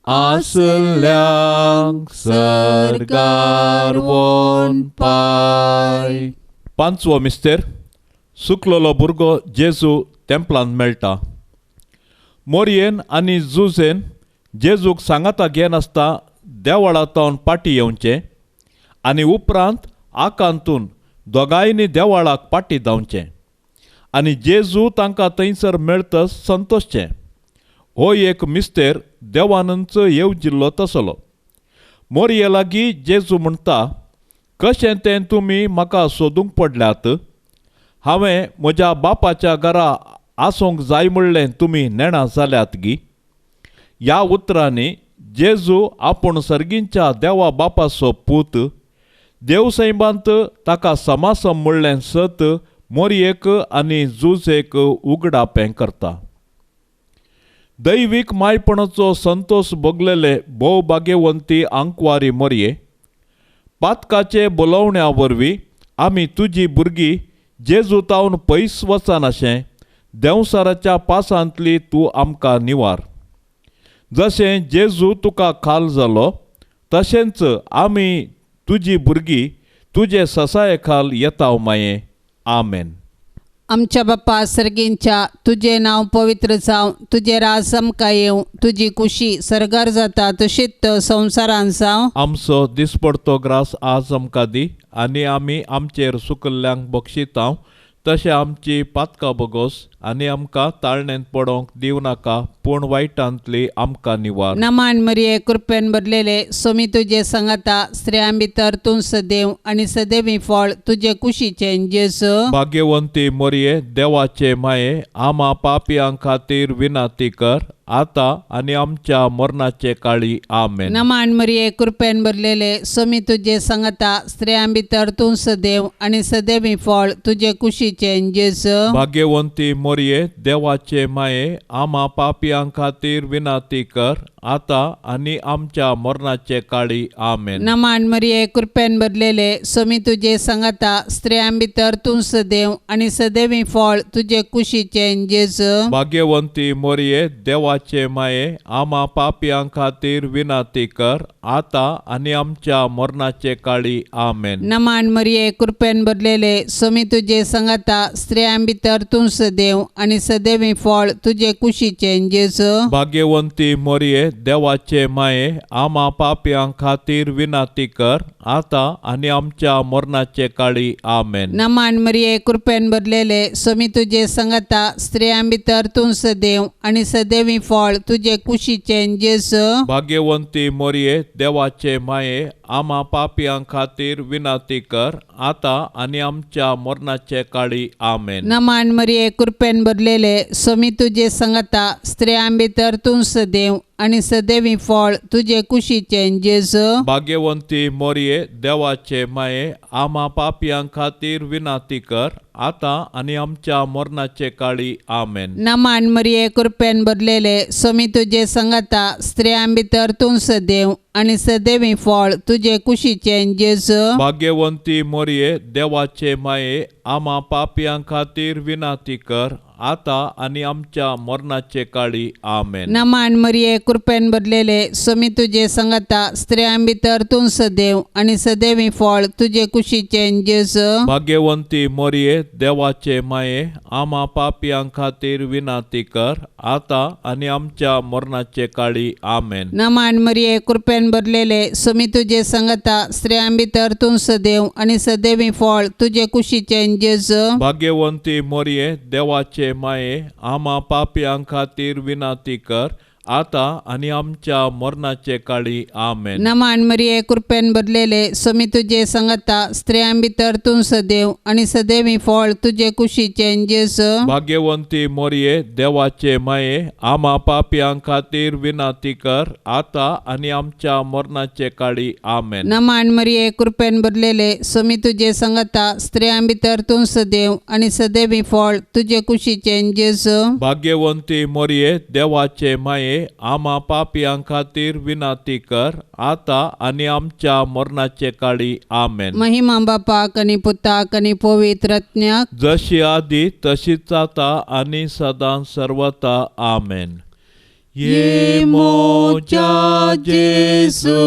Speaker 3: आसल्यांक सर्गार वोन पाय. पांचवो मिस्तेर, सुकलेलो भुरगो जेजू तेंपलांत मेळटा. मोरयेन आनी जुजेन जेजूक सांगाता घेनासता देवळा तावन पाटी येवचें आनी उपरांत आकांतून दोगांयनी देवळाक पाटी धांवचें आनी जेजू तांकां थंयसर मेळतच संतोशचें. हो एक मिस्तेर देवानूच येवजिल्लो तसलो. मोरये लागीं जेजू म्हणटा, कशें तें तुमी म्हाका सोदूंक पडल्यात? हांवें म्हज्या बापाच्या घरा आसूंक जाय म्हणलें तुमी नेणा जाल्यात गी? ह्या उतरांनी जेजू आपूण सर्गींच्या देवा बापाचो पूत, देवसैबांत ताका समासम म्हणलें सत मोरयेक आनी जुजेक उगडापें करता. दैवीक मायपणाचो संतोष भोगलेले भोव भाग्यवंती आंकवारी मोरये, पातकाचे बोलोवण्या वरवीं आमी तुजी भुरगीं जेजू तावन पयस वचनाशें देंवसाराच्या पासांतली तूं आमकां निवार. जशें जेजू तुका खाल जालो तशेंच आमी तुजी भुरगीं तुजे ससाये खाल येताव माये. आमेन.
Speaker 2: आमच्या बाप्पा सर्गींच्या, तुजें नांव पवित्र जावं, तुजें राज आमकां येवं, तुजी कुशी सर्गार जाता तशीच संवसारान जावं.
Speaker 3: आमचो दिसपडतो ग्रास आज आमकां दी आनी आमी आमचेर सुकल्ल्यांक बक्षितांव तशें आमची पातकां बोगोस आनी आमकां ताळणेंत पडोवंक दिवं नाका, पूण वायटांतली आमकां निवार.
Speaker 2: नमान मरिये, कृपेन भरलेले, सोमी तुजे सांगाता, स्त्रियां भितर तूं सदैव आनी सदैवी फळ तुजे कुशीचें जेजू.
Speaker 3: भाग्यवंती मरिये, देवाचे माये, आमा पापयां खातीर विनंती कर, आतां आनी आमच्या मरणाचे काळी. आमेन.
Speaker 2: नमान मरिये, कृपेन भरलेले, सोमी तुजे सांगाता, स्त्रियां भितर तूं सदैव आनी सदैवी फळ तुजे कुशीचें जेजू.
Speaker 3: भाग्यवंती मोरये, देवाचे माये, आमा पापयां खातीर विनंती कर, आतां आनी आमच्या मरणाचे काळी. आमेन.
Speaker 2: नमान मरिये, कृपेन भरलेले, सोमी तुजे सांगाता, स्त्रियां भितर तूं सदैव आनी सदैवी फळ तुजे कुशीचें जेजू.
Speaker 3: भाग्यवंती मोरये, देवाचे देवाचे माये आमा पापयां खातीर विनंती कर आतां आनी आमच्या मरणाचे काळी आमेन.
Speaker 2: नमान मरिये कृपेन भरलेले स्वामी तुजे संगाता स्त्रियां भितर तूं सदैव आनी सदैवी फळ तुजे कुशीचें जेजू.
Speaker 3: भाग्यवंती मोरये देवाचे माये आमा पापयां खातीर विनंती कर आतां आनी आमच्या मरणाचे काळी आमेन.
Speaker 2: नमान मरिये कृपेन भरलेले स्वामी तुजे संगाता स्त्रियां भितर तूं सदैव आनी सदैवी फळ तुजे कुशीचें जेजू.
Speaker 3: भाग्यवंती मोरये देवाचे माये आमा पापयां खातीर विनंती कर आतां आनी आमच्या मरणाचे काळी आमेन.
Speaker 2: नमान मरिये कृपेन भरलेले स्वामी तुजे संगाता स्त्रियां भितर तूं सदैव आनी सदैवी फळ तुजे कुशीचें जेजू.
Speaker 3: भाग्यवंती मोरये देवाचे माये आमा पापयां खातीर विनंती कर आतां आनी आमच्या मरणाचे काळी आमेन.
Speaker 2: नमान मरिये कृपेन भरलेले स्वामी तुजे संगाता स्त्रियां भितर तूं सदैव आनी सदैवी फळ तुजे कुशीचें जेजू.
Speaker 3: भाग्यवंती मोरये देवाचे माये आमा पापयां खातीर विनंती कर आतां आनी आमच्या मरणाचे काळी आमेन.
Speaker 2: नमान मरिये कृपेन भरलेले स्वामी तुजे संगाता स्त्रियां भितर तूं सदैव आनी सदैवी फळ तुजे कुशीचें जेजू.
Speaker 3: भाग्यवंती मोरये देवाचे माये आमा पापयां खातीर विनंती कर आतां आनी आमच्या मरणाचे काळी आमेन.
Speaker 2: नमान मरिये कृपेन भरलेले स्वामी तुजे संगाता स्त्रियां भितर तूं सदैव आनी सदैवी फळ तुजे कुशीचें जेजू.
Speaker 3: भाग्यवंती मोरये देवाचे माये आमा पापयां खातीर विनंती कर आतां आनी आमच्या मरणाचे काळी आमेन.
Speaker 2: नमान मरिये कृपेन भरलेले स्वामी तुजे संगाता स्त्रियां भितर तूं सदैव आनी सदैवी फळ तुजे कुशीचें जेजू.
Speaker 3: भाग्यवंती मोरये देवाचे माये आमा पापयां खातीर विनंती कर आतां आनी आमच्या मरणाचे काळी आमेन.
Speaker 2: नमान मरिये कृपेन भरलेले स्वामी तुजे संगाता स्त्रियां भितर तूं सदैव आनी सदैवी फळ तुजे कुशीचें जेजू.
Speaker 3: भाग्यवंती मोरये देवाचे माये आमा पापयां खातीर विनंती कर आतां आनी आमच्या मरणाचे काळी आमेन.
Speaker 2: महिमा बापाक आनी पुताक आनी पवित्र आत्म्याक,
Speaker 3: जशी आदी तशीच आतां आनी सदां सर्वता आमेन. ये मोजा जेजू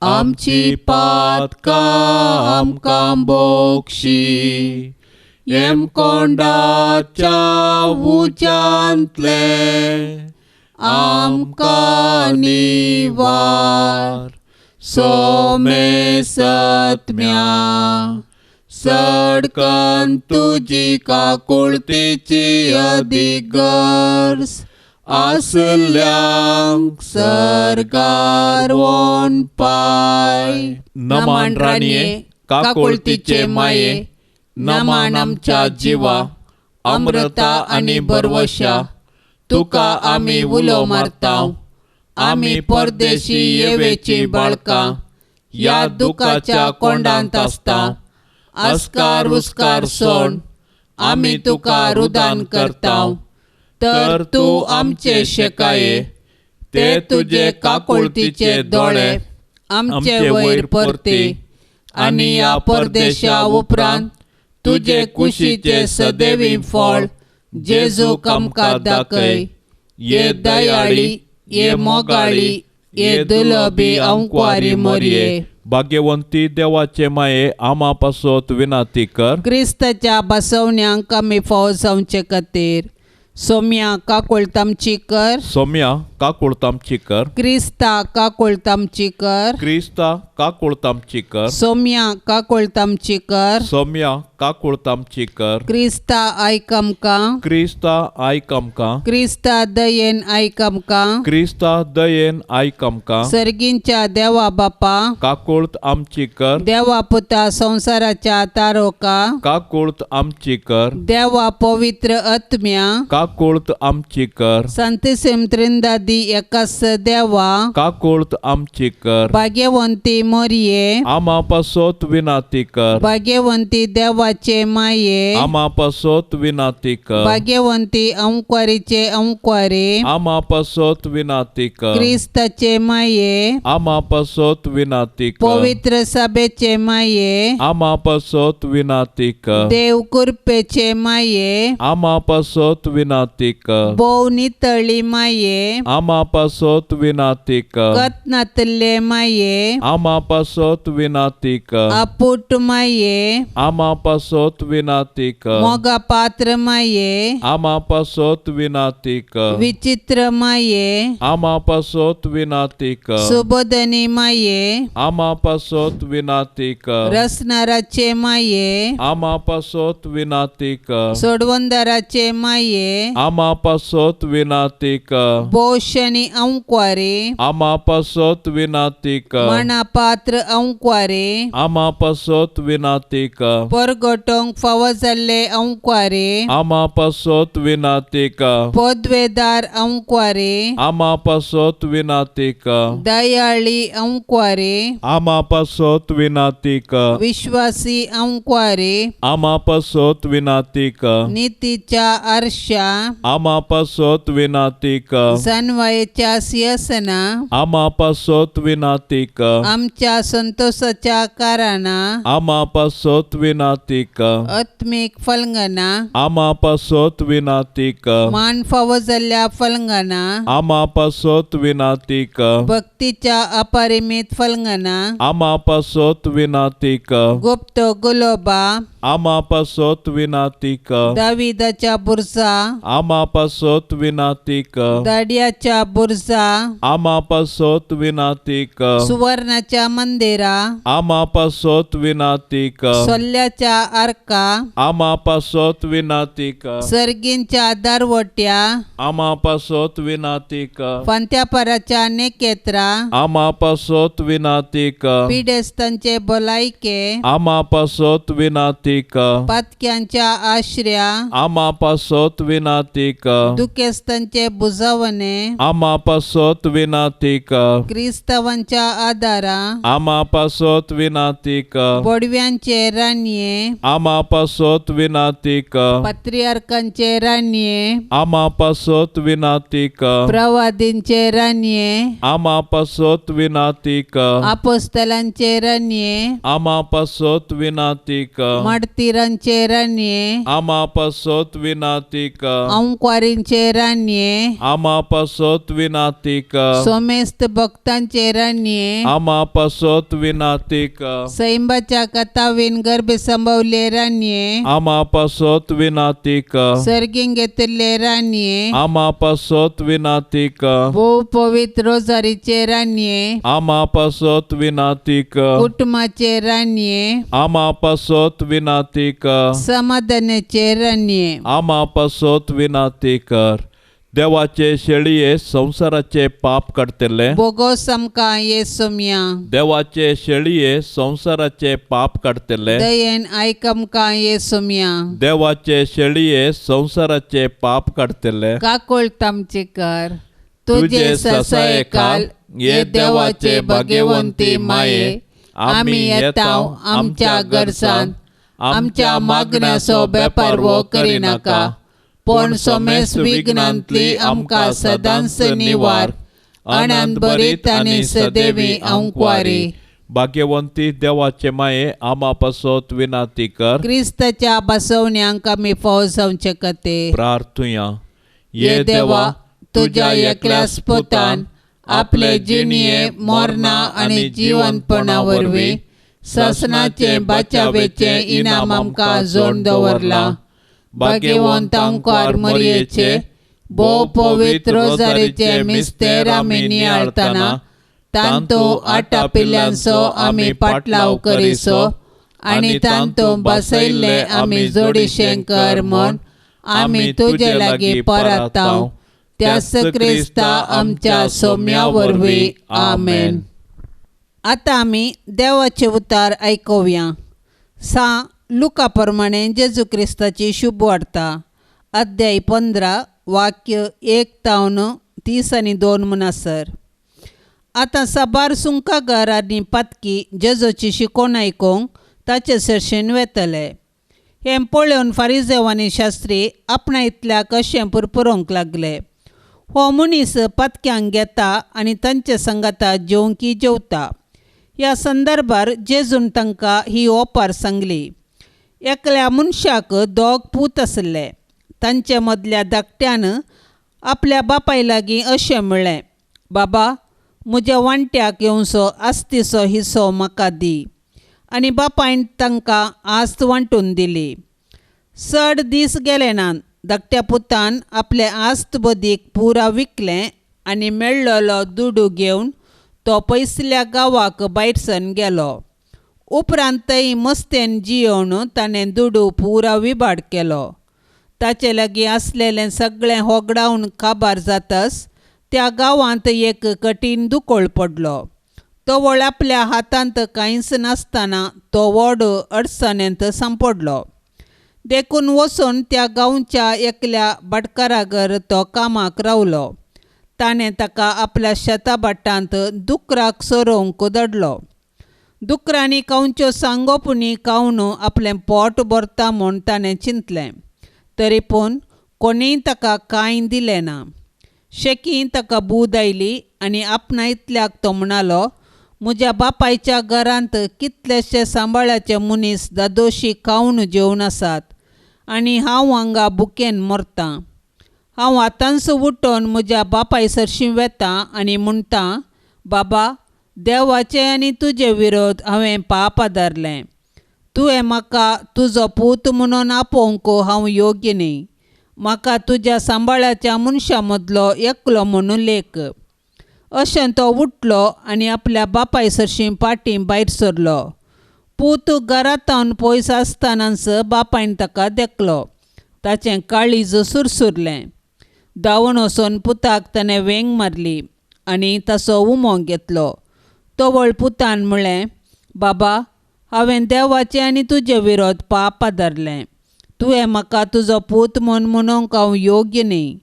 Speaker 3: आमची पातकां आमकां बोक्षी येमकोंडाच्या उज्यांतले आमकां निवार सोमे सत्म्या सडकन तुजी काकुळतीची अदीक गरज आसल्यांक सरकार वोन पाय. नमान राणये काकुळतीचे माये नमान आमच्या जिवा अमृता आनी बरवशा तुका आमी उलो मारता. आमी परदेशी येवेची बाळकां ह्या दुखाच्या कोंडांत आसता. आस्कार उस्कार सोड आमी तुका रुदान करता. तर तूं आमचे शेकाये ते तुजे काकुळतीचे दोळे आमचे वयर परती आनी ह्या परदेशा उपरांत तुजे कुशीचे सदैवी फळ जेजूक आमकां दाखय. ये दयाळी ये मोगाळी ये दुलबी अंकवारी मोरये. भाग्यवंती देवाचे माये आमा पासत विनंती कर.
Speaker 2: क्रिस्ताच्या बसवण्यांक आमी फावो जावचे खातीर सोम्या काकुळतामची कर.
Speaker 3: सोम्या काकुळतामची कर.
Speaker 2: क्रिस्ता काकुळतामची कर.
Speaker 3: क्रिस्ता काकुळतामची कर.
Speaker 2: सोम्या काकुळतामची कर.
Speaker 3: सोम्या काकुळतामची कर.
Speaker 2: क्रिस्ता आयक आमकां.
Speaker 3: क्रिस्ता आयक आमकां.
Speaker 2: क्रिस्ता दयेन आयक आमकां.
Speaker 3: क्रिस्ता दयेन आयक आमकां.
Speaker 2: सर्गींच्या देवा बापा
Speaker 3: काकुळत आमची कर.
Speaker 2: देवा पुता संवसाराच्या तारोका
Speaker 3: काकुळत आमची कर.
Speaker 2: देवा पवित्र आत्म्या
Speaker 3: काकुळत आमची कर.
Speaker 2: संतसिम त्रिंदादी एकास देवा
Speaker 3: काकुळत आमची कर.
Speaker 2: भाग्यवंती मोरये
Speaker 3: आमा पासत विनंती कर.
Speaker 2: भाग्यवंती देवा देवाचे माये
Speaker 3: आमा पासत विनाती कर
Speaker 2: भाग्यवंती अंकवारीचे अंकवारी
Speaker 3: आमा पासत विनाती कर
Speaker 2: क्रिस्ताचे माये
Speaker 3: आमा पासत विनाती कर
Speaker 2: पवित्र सभेचे माये
Speaker 3: आमा पासत विनाती कर
Speaker 2: देव कृपेचे माये
Speaker 3: आमा पासत विनाती कर
Speaker 2: भोव नितळी माये
Speaker 3: आमा पासत विनाती कर
Speaker 2: कतनातले माये
Speaker 3: आमा पासत विनाती कर
Speaker 2: अपुट माये
Speaker 3: आमा पासत विनाती कर
Speaker 2: मोगा पात्र माये
Speaker 3: आमा पासत विनाती कर
Speaker 2: विचित्र माये
Speaker 3: आमा पासत विनाती कर
Speaker 2: सुबोधनी माये
Speaker 3: आमा पासत विनाती कर
Speaker 2: रसनाराचे माये
Speaker 3: आमा पासत विनाती कर
Speaker 2: सोडवंदाराचे माये
Speaker 3: आमा पासत विनाती कर
Speaker 2: भोवशनी अंकवारी
Speaker 3: आमा पासत विनाती कर
Speaker 2: मना पात्र अंकवारी
Speaker 3: आमा पासत विनाती कर
Speaker 2: परगटोंक फावो जाल्ले अंकवारी
Speaker 3: आमा पासत विनाती कर
Speaker 2: पदवेदार अंकवारी
Speaker 3: आमा पासत विनाती कर
Speaker 2: दयाळी अंकवारी
Speaker 3: आमा पासत विनाती कर
Speaker 2: विश्वासी अंकवारी
Speaker 3: आमा पासत विनाती कर
Speaker 2: नितीच्या आरशा
Speaker 3: आमा पासत विनाती कर
Speaker 2: जानवायेच्या सिंहासना
Speaker 3: आमा पासत विनाती कर
Speaker 2: आमच्या संतोषाच्या कारणां
Speaker 3: आमा पासत विनाती कर
Speaker 2: आत्मीक फलंगना
Speaker 3: आमा पासत विनाती कर
Speaker 2: मान फावो जाल्ल्या फलंगना
Speaker 3: आमा पासत विनाती कर
Speaker 2: भक्तीच्या अपरिमित फलंगना
Speaker 3: आमा पासत विनाती कर
Speaker 2: गुप्त गुलोबा
Speaker 3: आमा पासत विनाती कर
Speaker 2: दाविदाच्या बुरजा
Speaker 3: आमा पासत विनाती कर
Speaker 2: दाडियाच्या बुरजा
Speaker 3: आमा पासत विनाती कर
Speaker 2: सुवर्णाच्या मंदिरा
Speaker 3: आमा पासत विनाती कर
Speaker 2: सोल्ल्याच्या आर्का
Speaker 3: आमा पासत विनाती कर
Speaker 2: सर्गींच्या दारवट्या
Speaker 3: आमा पासत विनाती कर
Speaker 2: फांत्यापाराच्या नेकेत्रा
Speaker 3: आमा पासत विनाती कर
Speaker 2: पिडेस्तांचे भलायके
Speaker 3: आमा पासत विनाती कर
Speaker 2: पातक्यांच्या आश्र्या
Speaker 3: आमा पासत विनाती कर
Speaker 2: दुखेस्तांचे बुजावणे
Speaker 3: आमा पासत विनाती कर
Speaker 2: क्रिस्तावांच्या आदारा
Speaker 3: आमा पासत विनाती कर
Speaker 2: बोडव्यांचे रानये
Speaker 3: आमा पासत विनाती कर
Speaker 2: पत्रियार्कांचे रानये
Speaker 3: आमा पासत विनाती कर
Speaker 2: प्रवादींचे रानये
Speaker 3: आमा पासत विनाती कर
Speaker 2: आपोस्तलांचे रानये
Speaker 3: आमा पासत विनाती कर
Speaker 2: माडतीरांचे रानये
Speaker 3: आमा पासत विनाती कर
Speaker 2: अंकवारींचे रानये
Speaker 3: आमा पासत विनाती कर
Speaker 2: सोमेस्त भक्तांचे रानये
Speaker 3: आमा पासत विनाती कर
Speaker 2: सैंबाच्या कथावीन गर्भे संभवले रानये
Speaker 3: आमा पासत विनाती कर
Speaker 2: सर्गीन घेतिल्ले रानये
Speaker 3: आमा पासत विनाती कर
Speaker 2: भोव पवित्र रोजारीचे रानये
Speaker 3: आमा पासत विनाती कर
Speaker 2: कुटुंबाचे रानये
Speaker 3: आमा पासत विनाती कर
Speaker 2: समाधानाचे रानये
Speaker 3: आमा पासत विनाती कर देवाचे शेळये संवसाराचे पाप काडटले
Speaker 2: बोगोस आमकां येसोमया
Speaker 3: देवाचे शेळये संवसाराचे पाप काडटले
Speaker 2: दयेन आयक आमकां येसोमया
Speaker 3: देवाचे शेळये संवसाराचे पाप काडटले
Speaker 2: काकोळत आमचे कर तुझे ससायकाल ये देवाचे भाग्यवंती माये आमी येताव आमच्या गरजान आमच्या मागण्याचो बेपारवो करिनाका पूण सोमेस विघ्नांतली आमकां सदांच निवार अनंत बरीत आनी सदैवी अंकवारी
Speaker 3: भाग्यवंती देवाचे माये आमा पासत विनाती कर
Speaker 2: क्रिस्ताच्या बसवण्यांक आमी फावो जावचे कते
Speaker 3: प्रार्थुया
Speaker 2: ये देवा तुज्या एकल्याच पुतान आपले जिणये मरणा आनी जिवनपणा वरवीं ससनाचे बाचावेचे इनाम आमकां जोड दवरलां भाग्यवंत अंकार मरयेचे भोव पवित्र रोजारीचे मिस्तेर आमी नियाळतना तांतू आटापिल्ल्यांचो आमी पाटलाव करिसो आनी तांतू बसयल्ले आमी जोडीशें कर म्हूण आमी तुजे लागीं परताव त्याच क्रिस्ता आमच्या सोम्या वरवीं आमेन. आतां आमी देवाचे उतार आयकुया. सा लुका प्रमाणे जेजू क्रिस्ताची शुभ वार्ता अध्याय 15 वाक्य 1 तावन 30 आनी 2 म्हणसर. आतां साबार सुंकागार आनी पातकी जेजूची शिकोवण आयकूंक ताचे सरशेन वेतले. हें पळोवन फारिजेव आनी शास्त्री आपणा इतल्याक अशें पुरपुरोंक लागले, हो मनीस पातक्यांक घेता आनी तांचे संगाता जेवंकी जेवता. ह्या संदर्भार जेजून तांकां ही ओपार सांगली. एकल्या मनशाक दोग पूत आसले. तांचे मदल्या धाकट्यान आपल्या बापाय लागीं अशें म्हळें, बाबा म्हज्या वांट्याक येवचो आस्तीचो हिस्सो म्हाका दी. आनी बापायन तांकां आस्त वांटून दिली. चड दीस गेले नात, धाकट्या पुतान आपले आस्त बदीक पुरा विकलें आनी मेळ्ळलो दुडू घेवन तो पयसल्या गांवाक भायरसन गेलो. उपरांत थंय मस्तेन जियोवन ताणें दुडू पुरा विबाड केलो. ताचे लागीं आसलेलें सगळें होगडावन काबार जातच त्या गांवांत एक कठीण दुकळ पडलो. तवळ आपल्या हातांत कांयच नासतना तो व्हड अडचणेंत सांपडलो. देखून वचून त्या गांवच्या एकल्या भाटकारागर तो कामाक रावलो. ताणें ताका आपल्या शेता भाटांत दुकराक चरोवंक धाडलो. दुकरांनी खावच्यो सांगोपुणी खावन आपलें पोट भरता म्हूण ताणें चिंतलें, तरी पूण कोणीय ताका कांय दिलें ना. शेकी ताका बूद आयली आनी आपणा इतल्याक तो म्हणालो, म्हज्या बापायच्या घरांत कितलेशे सांबाळाचे मनीस दादोशी खावन जेवन आसात आनी हांव हांगा भुकेन मरतां. हांव आतांच उठून म्हज्या बापाय सरशीं वेतां आनी म्हणटां, बाबा देवाचे आनी तुजे विरोध हांवें पाप आदारलें. तुवें म्हाका तुजो पूत म्हणून आपोवंक हांव योग्य न्ही. म्हाका तुज्या सांबाळाच्या मनशां मदलो एकलो म्हणून लेख. अशें तो उठलो आनी आपल्या बापाय सरशीं पाटीं भायर सरलो. पूत घरांत पयस आसतनाच बापायन ताका देखलो. ताचें काळीज सुरसुरलें. धांवून वचून पुताक ताणें वेंग मारली आनी ताचो उमो घेतलो. तवळ पुतान म्हळें, बाबा हांवें देवाचे आनी तुजे विरोध पाप आदारलें. तुवें म्हाका तुजो पूत म्हूण म्हणूंक हांव योग्य न्ही.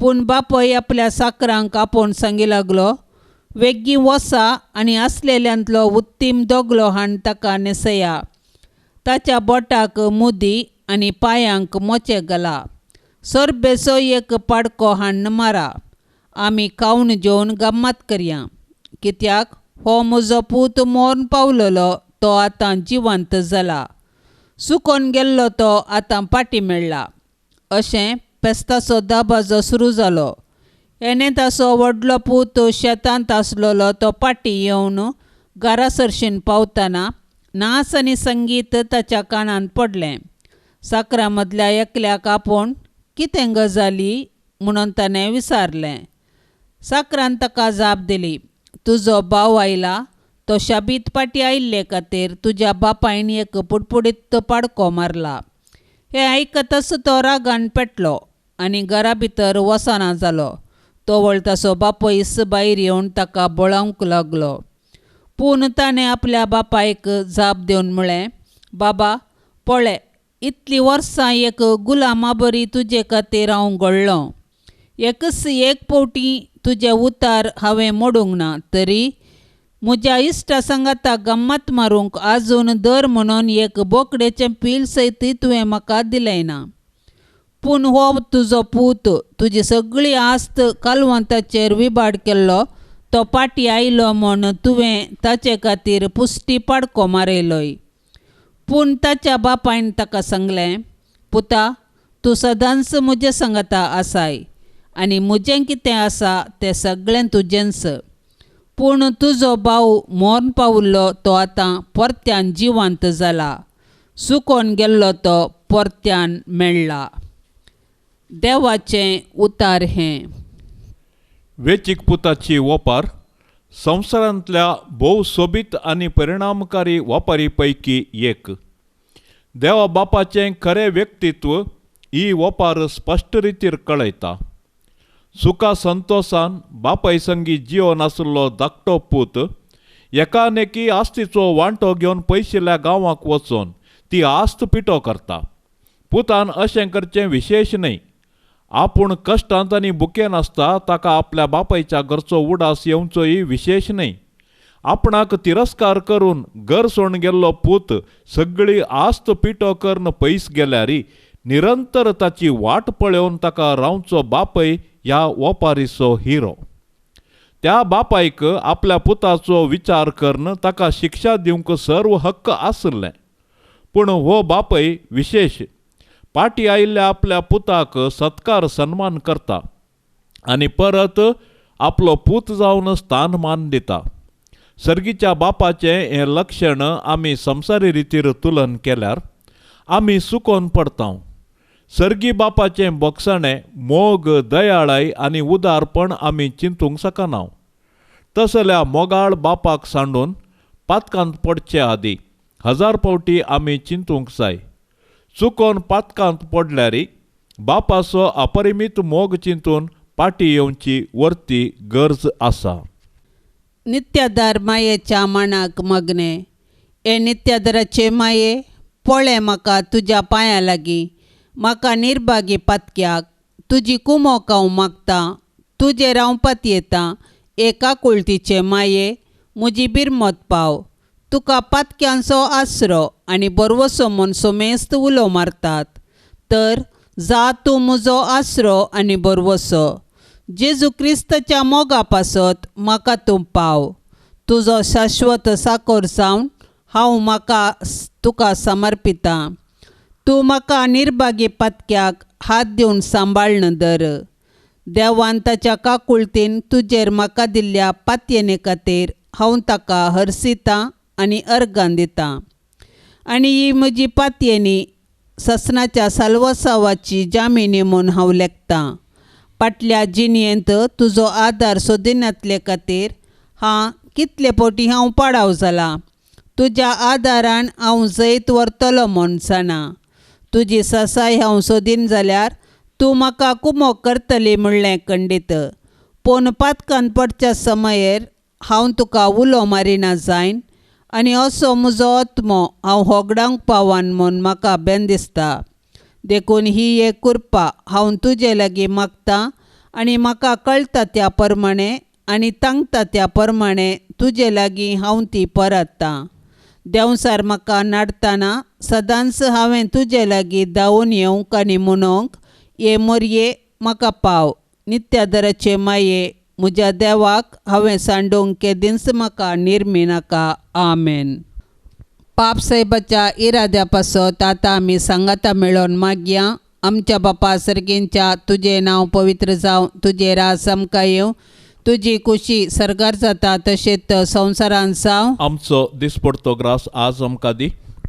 Speaker 2: पूण बापूय आपल्या साकरांक आपोवन सांगी लागलो, वेगीं वसा आनी आसलेल्यांतलो उत्तीम दोगलो हाण ताका न्हेसया. ताच्या बोटाक मुदी आनी पांयांक मोचे घाला. सोरबेचो एक पाडको हाण्ण मारा. आमी खावन जेवन गम्मत करया. कित्याक हो म्हजो पूत मोर्न पावलेलो तो आतां जिवंत जाला, सुकोन गेल्लो तो आतां पाटी मेळ्ळा. अशें पेस्ताचो दबाजो सुरू जालो. हेणें ताचो व्हडलो पूत शेतांत आसलेलो तो पाटी येवन घरा सरशीन पावतना नाच आनी संगीत ताच्या कानांत पडलें. साकरा मदल्या एकल्याक आपोवन कितें गजाली म्हणून ताणें विचारलें. साकरान ताका जाप दिली, तुजो भाव आयला, तो शाबीत पाटी आयिल्ले खातीर तुज्या बापायन एक पुडपुडीत पाडको मारला. हें आयकतच तो रागान पेटलो आनी घरा भितर वचना जालो. तवळ ताचो बापूय भायर येवन ताका बळावंक लागलो. पूण ताणें आपल्या बापायक जाप दिवन म्हळें, बाबा पळय इतलीं वर्सां एक गुलामा बरी तुजे खातीर हांव घडलों. एकच एक फावटी तुजें उतार हांवें मोडूंक ना, तरी म्हज्या इश्टा सांगाता गम्मत मारूंक आजून दर म्हणून एक बोकडेचें पील सयत तुवें म्हाका दिलें ना. पूण हो तुजो पूत तुजी सगळी आस्त कालवंताचेर विबाड केल्लो, तो पाटी आयलो म्हूण तुवें ताचे खातीर पुश्टी पाडको मारयलोय. पूण ताच्या बापायन ताका सांगलें, पुता तूं सदांच म्हजे सांगाता आसाय आनी म्हजें कितें आसा तें सगळें तुजेंच. पूण तुजो भाव मोर्न पावल्लो तो आतां परत्यान जिवंत जाला, सुकोन गेल्लो तो परत्यान मेळ्ळा. देवाचें उतार हें.
Speaker 3: वेचीक पुताची ओपार संवसारांतल्या भोव सोबीत आनी परिणामकारी ओपारी पैकी एक. देवा बापाचें खरें व्यक्तित्व ही ओपार स्पश्ट रितीर कळयता. सुखा संतोसान बापाय संगी जिवन आशिल्लो धाकटो पूत एकानेकी आस्तीचो वांटो घेवन पयशिल्ल्या गांवाक वचून ती आस्त पिठो करता. पुतान अशें करचें विशेश न्हय. आपूण कश्टांत आनी भुकेन आसता ताका आपल्या बापायच्या घरचो उडास येवचोय विशेश न्हय. आपणाक तिरस्कार करून घर सोडून गेल्लो पूत सगळी आस्त पिठो करून पयस गेल्यारी निरंतर ताची वाट पळोवन ताका रावचो बापय ह्या ओपारीचो हिरो. त्या बापायक आपल्या पुताचो विचार करून ताका शिक्षा दिवंक सर्व हक्क आशिल्लें, पूण हो बापय विशेश पाटी आयिल्ल्या आपल्या पुताक सत्कार सन्मान करता आनी परत आपलो पूत जावन स्थानमान दिता. सर्गीच्या बापाचें हें लक्षण आमी संवसारी रितीर तुलन केल्यार आमी सुकोन पडता. सर्गी बापाचें बोगसाणें मोग, दयाळाय आनी उदारपण आमी चिंतूंक शकना. तसल्या मोगाळ बापाक सांडून पातकांत पडचे आदी 1000 फावटी आमी चिंतूंक जाय. चुकोन पातकांत पडल्यारी बापाचो अपरिमीत मोग चिंतून पाटी येवची वर्ती गरज आसा.
Speaker 2: नित्यादार मायेच्या मानाक मग्ने हे नित्यादाराचे माये पळय म्हाका तुज्या पांया लागीं, म्हाका निर्भागी पातक्याक तुजी कुमोक हांव मागता, तुजेर हांव पातयेता. एका कुळतीचे माये म्हजी बिरमत पाव, तुका पातक्यांचो आसरो आनी बरवसो म्हूण सोमेस्त उलो मारतात, तर जा तूं म्हजो आसरो आनी बरवसो. जेजू क्रिस्ताच्या मोगा पासत म्हाका तूं पाव, तुजो शाश्वत साकोर जावन हांव म्हाका तुका समर्पितां. तूं म्हाका निर्भागी पातक्याक हात दिवन सांबाळ्न धर. देवान ताच्या काकुळतीन तुजेर म्हाका दिल्ल्या पातयेने खातीर हांव ताका हरसितां आनी अर्गां दितां. आनी ही म्हजी पातयेनी ससनाच्या साल्वसावाची जामिनी म्हूण हांव लेखतां. फाटल्या जिणयेंत तुजो आदार सोदिनातले खातीर हां कितले फावटी हांव पाडाव जाला. तुज्या आदारान हांव जैत व्हरतलो म्हूण जाणा. तुजी सासाय हांव सोदीन जाल्यार तूं म्हाका कुमोक करतली म्हणलें खंडीत. पूण पातकान पडच्या समयेर हांव तुका उलो मारिना जायन आनी असो म्हजो आत्मो हांव होगडावंक पावन म्हूण म्हाका बेन दिसता. देखून ही एक कृपा हांव तुजे लागीं मागतां आनी म्हाका कळटा त्या प्रमाणे आनी तांकता त्या प्रमाणे तुजे लागीं हांव ती परततां. देंवसार म्हाका नाडतना सदांच हांवें तुजे लागीं धांवून येवंक आनी म्हणूंक ये मोरये म्हाका पाव. नित्यादराचे माये म्हज्या देवाक हांवें सांडूंक केदींच म्हाका निर्मी नाका. आमेन. पाप साहेबाच्या इराद्या पासत आतां आमी सांगाता मेळोवन मागया. आमच्या बापा सर्गींच्या तुजें नांव पवित्र जावं, तुजें राज आमकां येवं, तुजी कुशी सर्गार जाता तशेंच संवसारांत जावं.
Speaker 3: आमचो दिसपडतो ग्रास आज आमकां दी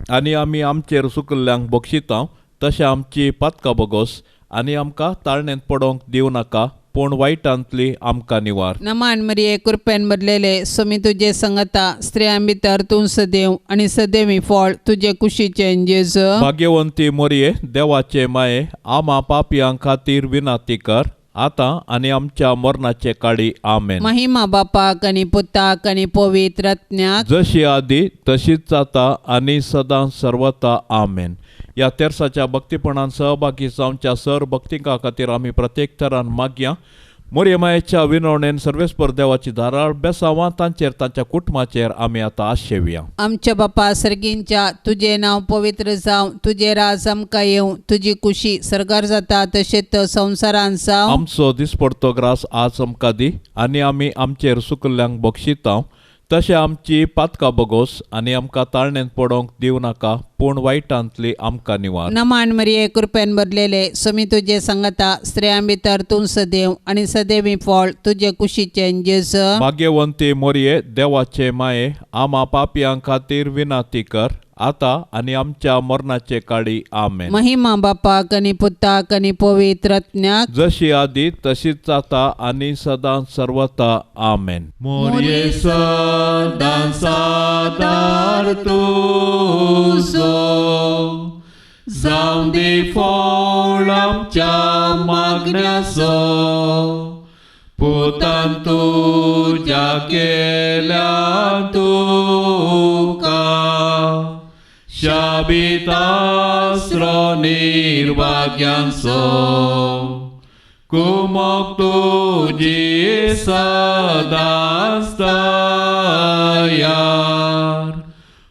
Speaker 3: आनी आमी आमचेर सुकल्ल्यांक बक्षिता तशें आमची पातकां बोगोस आनी आमकां ताळणेंत पडोवंक दिवं नाका, पूण वायटांतली आमकां निवार.
Speaker 2: नमान मरिये कृपेन भरलेले स्वामी तुजे संगता, स्त्रियां भितर तूं सदैव आनी सदैवी फळ तुजे कुशीचें जेजू.
Speaker 3: भाग्यवंती मोरये देवाचे माये आमा पापयां खातीर विनाती कर आतां आनी आमच्या मरणाचे काळी. आमेन.
Speaker 2: महिमा बापाक आनी पुताक आनी पवित्र आत्म्याक,
Speaker 3: जशी आदी तशीच जाता आनी सदां सर्वता. आमेन. ह्या तेर्साच्या भक्तीपणान सहभागी जावच्या सर भक्तिकां खातीर आमी प्रत्येक तरान मागया. मोरये मायेच्या विनवणेन सर्वेस्पर देवाची धाराळ बेसावां तांचेर तांच्या कुटुंबाचेर आमी आतां आशेवया.
Speaker 2: आमच्या बापा सर्गींच्या तुजें नांव पवित्र जावं, तुजें राज आमकां येवं, तुजी कुशी सर्गार जाता तशेंच संवसारांत जावं.
Speaker 3: आमचो दिसपडतो ग्रास आज आमकां दी आनी आमी आमचेर सुकल्ल्यांक बक्षिता तशें आमची पातकां बोगोस आनी आमकां ताळणेंत पडोवंक दिवं नाका, पूण वायटांतली आमकां निवार.
Speaker 2: नमान मरिये कृपेन भरलेले स्वामी तुजे संगता, स्त्रियां भितर तूं सदैव आनी सदैवी फळ तुजे कुशीचें जेजू.
Speaker 3: भाग्यवंती मोरये देवाचे माये आमा पापयां खातीर विनाती कर आतां आनी आमच्या मरणाचे काळी. आमेन.
Speaker 2: महिमा बापाक आनी पुताक आनी पवित्र आत्म्याक,
Speaker 3: जशी आदी तशीच जाता आनी सदां सर्वता. आमेन. मोरये सदां सादार तुजो जावं दी फळ आमच्या मागण्याचो, पुतान तुज्या केल्या तुका शाबितास्रो निर्भाग्यांचो. कुमोक तुजी सदांच तयार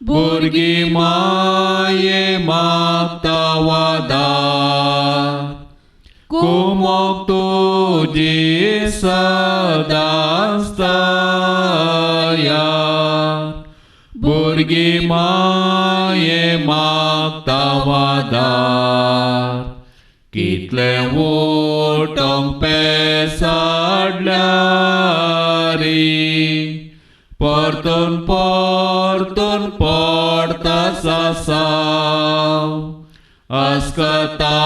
Speaker 3: भुरगीं माये मागता वादार कुमोक तुजी सदांच तयार भुरगीं माये मागता वादार कितले उठोंक पेसाडल्यारी परतून परतून पडता सासाव अस्कता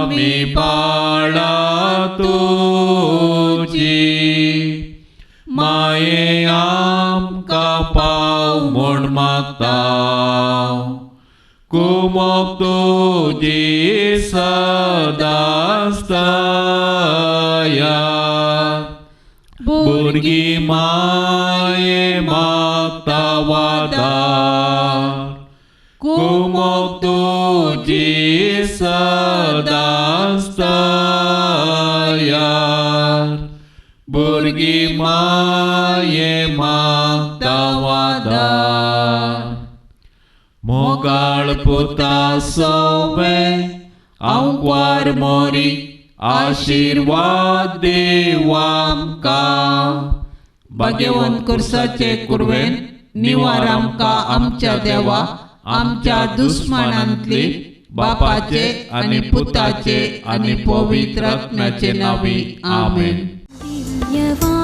Speaker 3: मी बाळा तुजी माये आमकां पाव म्हूण मागता कुमोक तुजी सदांच तयार भुरगीं माये मागता वादार कुमोक तुजी सदांच तयार भुरगीं माये मागता वादार मोगाळ पुता सोवे आंकवार मोरी आशिर्वाद देव आमकां
Speaker 2: भाग्यवंत कुर्साचे कुरवेन निवार आमकां आमच्या देवा आमच्या दुस्मानांतली बापाचे आनी पुताचे आनी पवित्र आत्म्याचे नांवी आमेन.
Speaker 1: दिव्यवाणी.